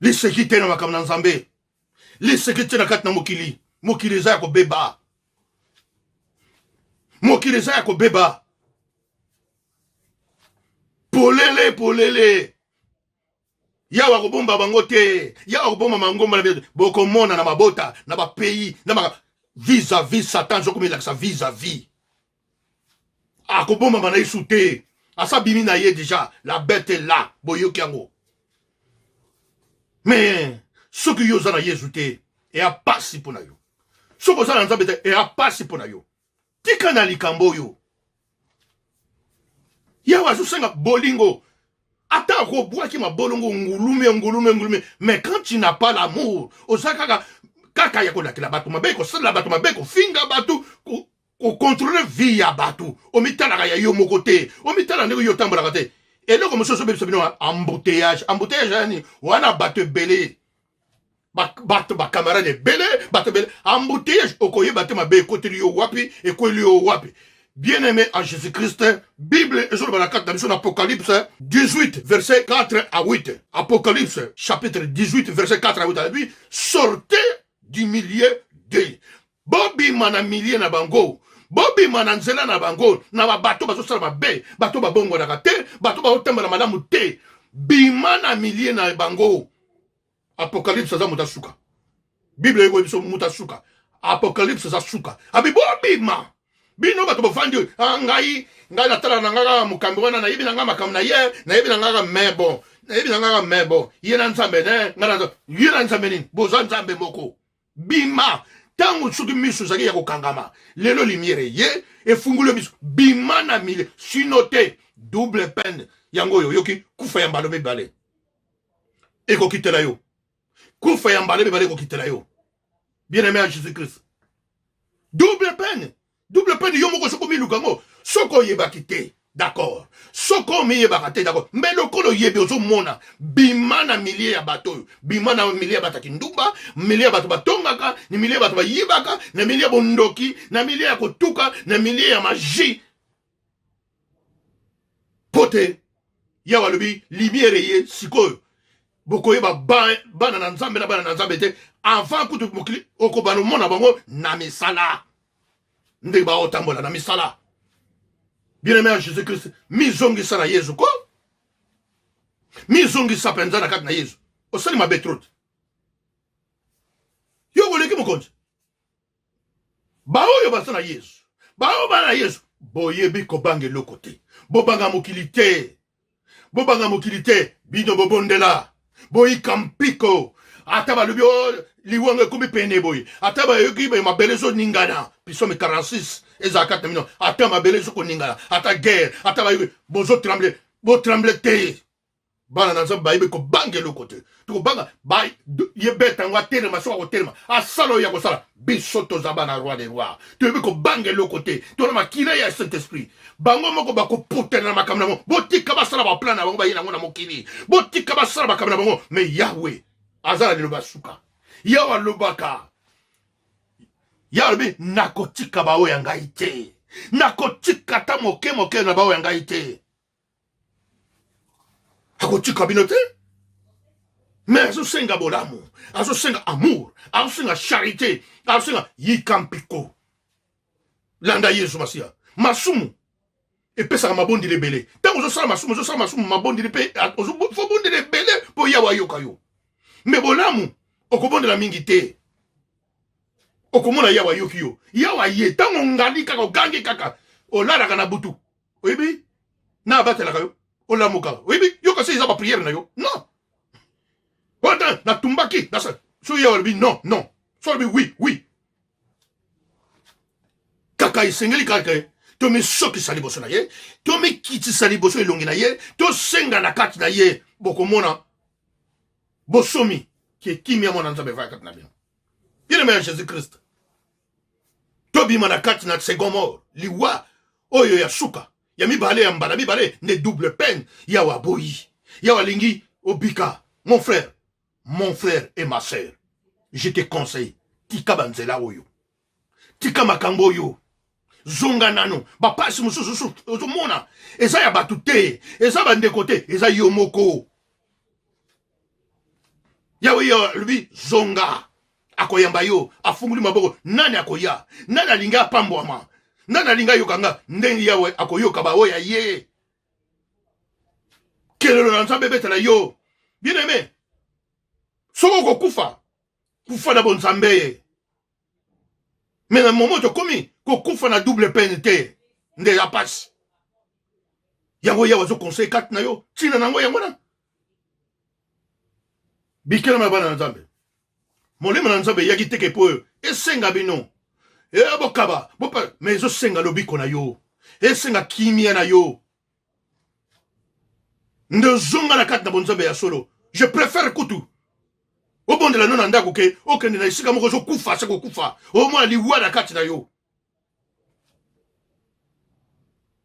liseki te na makambo na Nzambe, liseki te na kati na mokili. Mokili eza ya kobeba, mokili eza ya kobeba polele polele. Yawe akobomba bango te, Yawe akobomba mangomba na bino. Bokomona na mabota, na bapays, na maka vis-à-vis Satan azokomilakisa vis-à-vis, akobombama na Yesu te, asa bimi na ye déjà. La bête est là, boyoki yango. Mais soki yo oza na Yesu te, eya pasi mpo na yo. Soki oza na Nzambe te, eya pasi mpo na yo. Tika na likambo oyo. Yawe azosenga bolingo. Ata akobwaki mabolongo, ngulume, ngulume, ngulume, mais quand tu n'as pas l'amour, oza kaka kaka ya kolakela bato mabe, kosalela bato mabe, kofinga bato, kocontrole vie ya bato, omitalaka ya yo moko te, omitala ndenge yo otambolaka te. Eloko mosusu obebisa bino, embouteillage. Embouteillage yani wana bato ebele, bato bakamarade ebele, bato ebele, embouteillage, okoyeba te mabe ekoteli yo wapi, ekweli yo wapi. Bien aimé en Jésus Christ, Bible ezoloba na kati na biso na Apocalypse 18 verset 4 à 8. Apocalypse chapitre 18 verset 4 à 8, alobi: sortez du milieu de, bobima na milieu na bango, bobima na nzela na bango, na babato bazosala mabe, bato babongwanaka te, bato bazotambola malamu te, bima na milieu na bango. Apocalypse aza moto asuka, Bible eyekoyi biso moto asuka. Apocalypse aza suka, abi bobima bino bato bofandi. Ah, ngai natala na ngai kaka mokambi wana, nayebi na ngai makambo na ye, nayebi na ngai kaka, mais bon, nayebi na ngai kaka, mais bon, ye na Nzambe ne ngai na ye na Nzambe nini, boza Nzambe moko. Bima. Ntango soki miso ezalaki ya kokangama, lelo lumière ye efunguli miso, bima na mile, sino te double peine yango oyo oyoki, kufa ya mbalo mibale ekokitela yo, kufa ya mbala mibale ekokitela yo. Bien aimé ya Jésus Christ, double peine, double peine. Yo moko soki omiluka yango, soki oyebaki te, d'accord, soki omiyebaka te, d'accord, mais lokola oyebi, ozomona, bima na milieu ya bato oyo, bima na milieu ya bato ya kindumba, milieu ya bato batongaka, na milieu ya bato bayibaka, na milieu ya bondoki, na milieu ya kotuka, na milieu ya magie. Po te Yawe alobi lumière ye sikoyo, bokoyeba bana na Nzambe na bana na Nzambe te. Avant kutu mokili, okobana omona bango na misala, ndenge baotambola na misala. Bien aimé ya Jésus Christ, mizongisa na Yesu ko, mizongisa mpenza na kati na Yesu. Osali mabe trop, yo koleki mokonzi. Baoyo baza na Yesu, baoyo bana na Yesu, boyebi kobanga eloko te. Bobanga mokili te, bobanga mokili te. Bino bobondela, boyika mpiko. Ata balobi o liwango ekomi pene boye, ata bayoki mabele ezoningana, psaume 46 ezala kati na bino. Ata mabele ezokoningana, ata guerre, ata bayoki bozotremble, botremble te. Bana na Nzambe bayebi kobanga eloko te. Tokobanga ye beta yango, atelema soki akotelema, asala oyo ya kosala. Biso toza bana roi de roi, toyebi kobanga eloko te, tona makila ya Saint Esprit. Bango moko bakoputana na makambo na bango. Botika basala baplan na bango, baye nango na mokili, botika basala makambo na bango. Mais Yawe aza na liloba suka. Yawe alobaka, Yawe alobi: nakotika baoyo ya ngai te, nakotika ata moke moke na baoyo ya ngai te. Akotika bino te, mais azosenga bolamu, azosenga amour, azosenga charité, azosenga yika mpiko, landa Yesu Masiya. Masumu epesaka mabondeli ebele. Ntango ozosala masumu, ozosala masumu, mabondeli mpe fo bondela ebele mpo Yawe ayoka yo. Me bolamu okobondela mingi te, okomona Yawe ayoki yo. Yawe aye ntango ongali kaka, ogangi kaka, olalaka na butu, oyebi na abatelaka yo, olamuka, oyebi yoka se eza bapriere na yo. Non, ata natumbaki so Yawe alobi non, non, so alobi oui, oui. Kaka esengeli kaka tomisokisa liboso na ye, tomikitisa liboso elongi na ye, tosenga na kati na ye, bokomona bosomi ke kimia mwana Nzambe evaya kati na bino. Bien-aimé ya Jésus Christ, tobima na kati na second mort, liwa oyo ya suka ya mibale, ya mbala mibale nde double peine. Yawe aboyi, Yawe alingi obika. Mon frère, mon frère et ma sœur, je te conseille, tika banzela oyo, tika makambo oyo, zonga nano. Bapasi mosusu ozomona eza ya bato te, eza bandeko te, eza yo moko. Yawe yo alobi zonga, akoyamba yo, afunguli maboko. Nani akoya? Nani alingi apambwama? Nani alingi ayoka nga? Ndenge Yawe akoyoka baoyo ya ye. Kelelo na Nzambe ebetela yo. Bien aimé, soki okokufa, kufa na bonzambe ye. Me na momo tokomi kokufa na double peine te, nde ya pasi. Yango Yawe azoconseille kati na yo, ntina na yango yango na bikelama ya bana na Nzambe. Molimo na Nzambe eyaki teke mpo oyo esenga bino e bokaba bopa, me ezosenga lobiko na yo, esenga kimia na yo, nde ozonga na kati na bonzambe ya solo. Je préfère kutu obondela no na ndako ke okende na esika moko ozokufa se kokufa, omona liwa na kati na yo.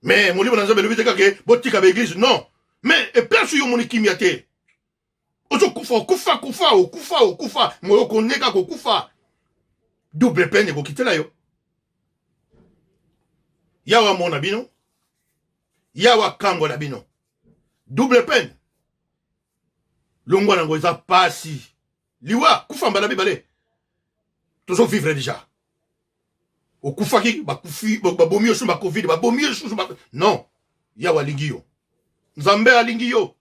Me molimo na Nzambe elobi te kaka botika baeglise, non, mais eplace yo omoni kimia te, ozokufa, okufa, kufa, okufa, okufa, moyo okoneka kokufa, double peine ekokitela yo. Yawe amona bino, Yawe akangola bino. Double peine longwa nango eza pasi, liwa, kufa mbala mibale. Tozovivre deja, okufaki, bakufi, babomi yo susu ba covid, babomi yo susu. Non, Yawe alingi yo, Nzambe alingi yo.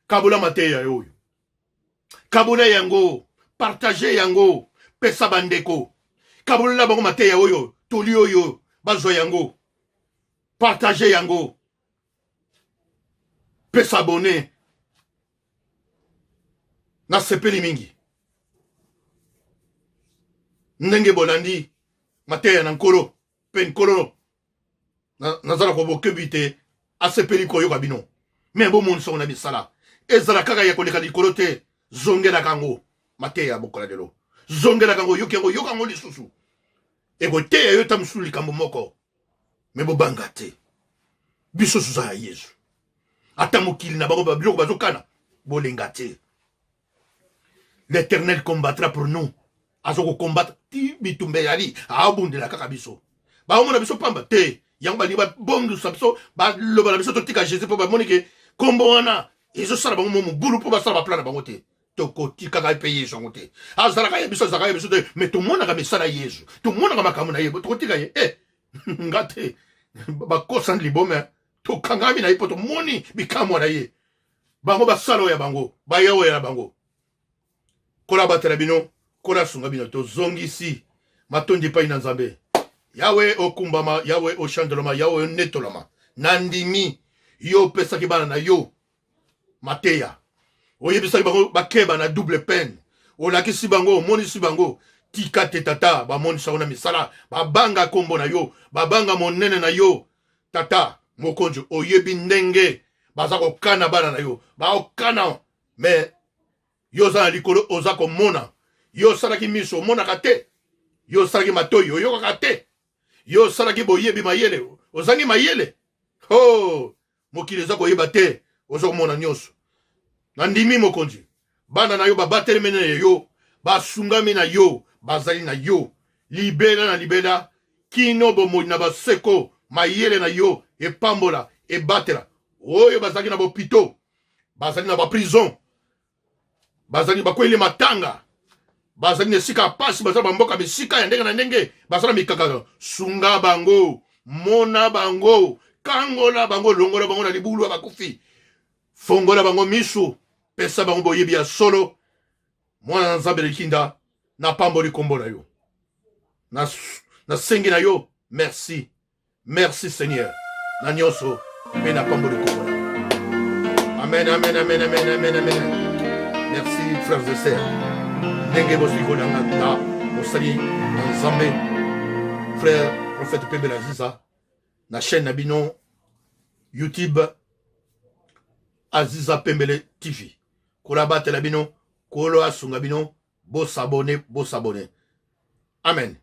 Kabola mateya oyo, kabola yango, partage yango, pesa bandeko, kabolela bango mateya oyo, toli oyo, bazwa yango, partage yango, pesa abone. Nasepeli mingi ndenge bolandi mateya na Nkolo, mpe Nkolo naza na kobokebi te, asepeli koyoka bino. Me bomonisa ngo na misala, ezala kaka ya koleka likolo te. Zongelaka yango, mateya ya bokola lelo, zongelaka yango, yoki yango, yoka yango lisusu, ekoteya yo ta mosusu likambo moko. Me bobanga te, biso toza ya Yesu. Ata mokili na bango biloko bazokana, bolenga te. L'Éternel combattra pour nous. Azo kokombattre ti bitumba eyali, aobundela kaka biso. Baomona biso pamba te, yango balingi babongisa biso, baloba na biso totika Jésus, mpo bamoni ke nkombo wana ezosala bango mo mobulu, mpo basala baplan na bango te. Tokotikaka mpe Yesu yango te, azalaka ya biso, azalaka ya biso te, me tomonaka misala ya Yesu, tomonaka makambo na ye, tokotika ye eh, nga te bakosani libome, tokangami na ye mpo tomoni bikamwa na ye. Bango basala oyo ya bango, baya oyo ya bango. Kola abatela bino, kola asunga bino. Tozongisi matondi epai na Nzambe. Yawe okumbama, Yawe oshandolama, Yawe onetolama. Nandimi yo opesaki bana na yo mateya, oyebisaki bango bakeba na double peine, olakisi bango, omonisi bango. Tika te tata bamonisa yo na misala, babanga nkombo na yo, babanga monene na yo. Tata mokonzi, oyebi ndenge baza kokana bana na yo, baokana, me yo oza na likolo, oza komona. Yo osalaki miso, omonaka te? Yo osalaki matoi, oyokaka te? Yo osalaki boyebi, mayele, ozangi mayele? Ho, mokili eza koyeba te, oza komona nyonso. Nandimi mokonzi, bana na yo babatelemi na yo, basungami na yo, bazali na yo libela na libela kino bomoi na baseko. Mayele na yo epambola, ebatela oyo bazalaki na bopito, bazali na baprison, bazali bakweli matanga, bazali na esika ya pasi, baza bamboka bisika ya ndenge na ndenge, baza na mikakatano. Sunga bango. Mona bango, kangola bango, longola bango na libulu ya bakufi, fongola bango misu, pesa bango boyebi ya solo. Mwana na Nzambe likinda, napamboli nkombo na yo, nasengi na yo merci, merci Seigneur na nyonso, mpe napamboli nkombo na yo. Amen, amen, amen, amen, amen, amen. Merci frères et sœurs, ndenge bozwi kolanga na mosali na Nzambe frère prophète Pembele Aziza na chaîne na bino YouTube Aziza Pembele TV. Kolo abatela bino, Kolo asunga bino, bosabone, bosabone. Amen.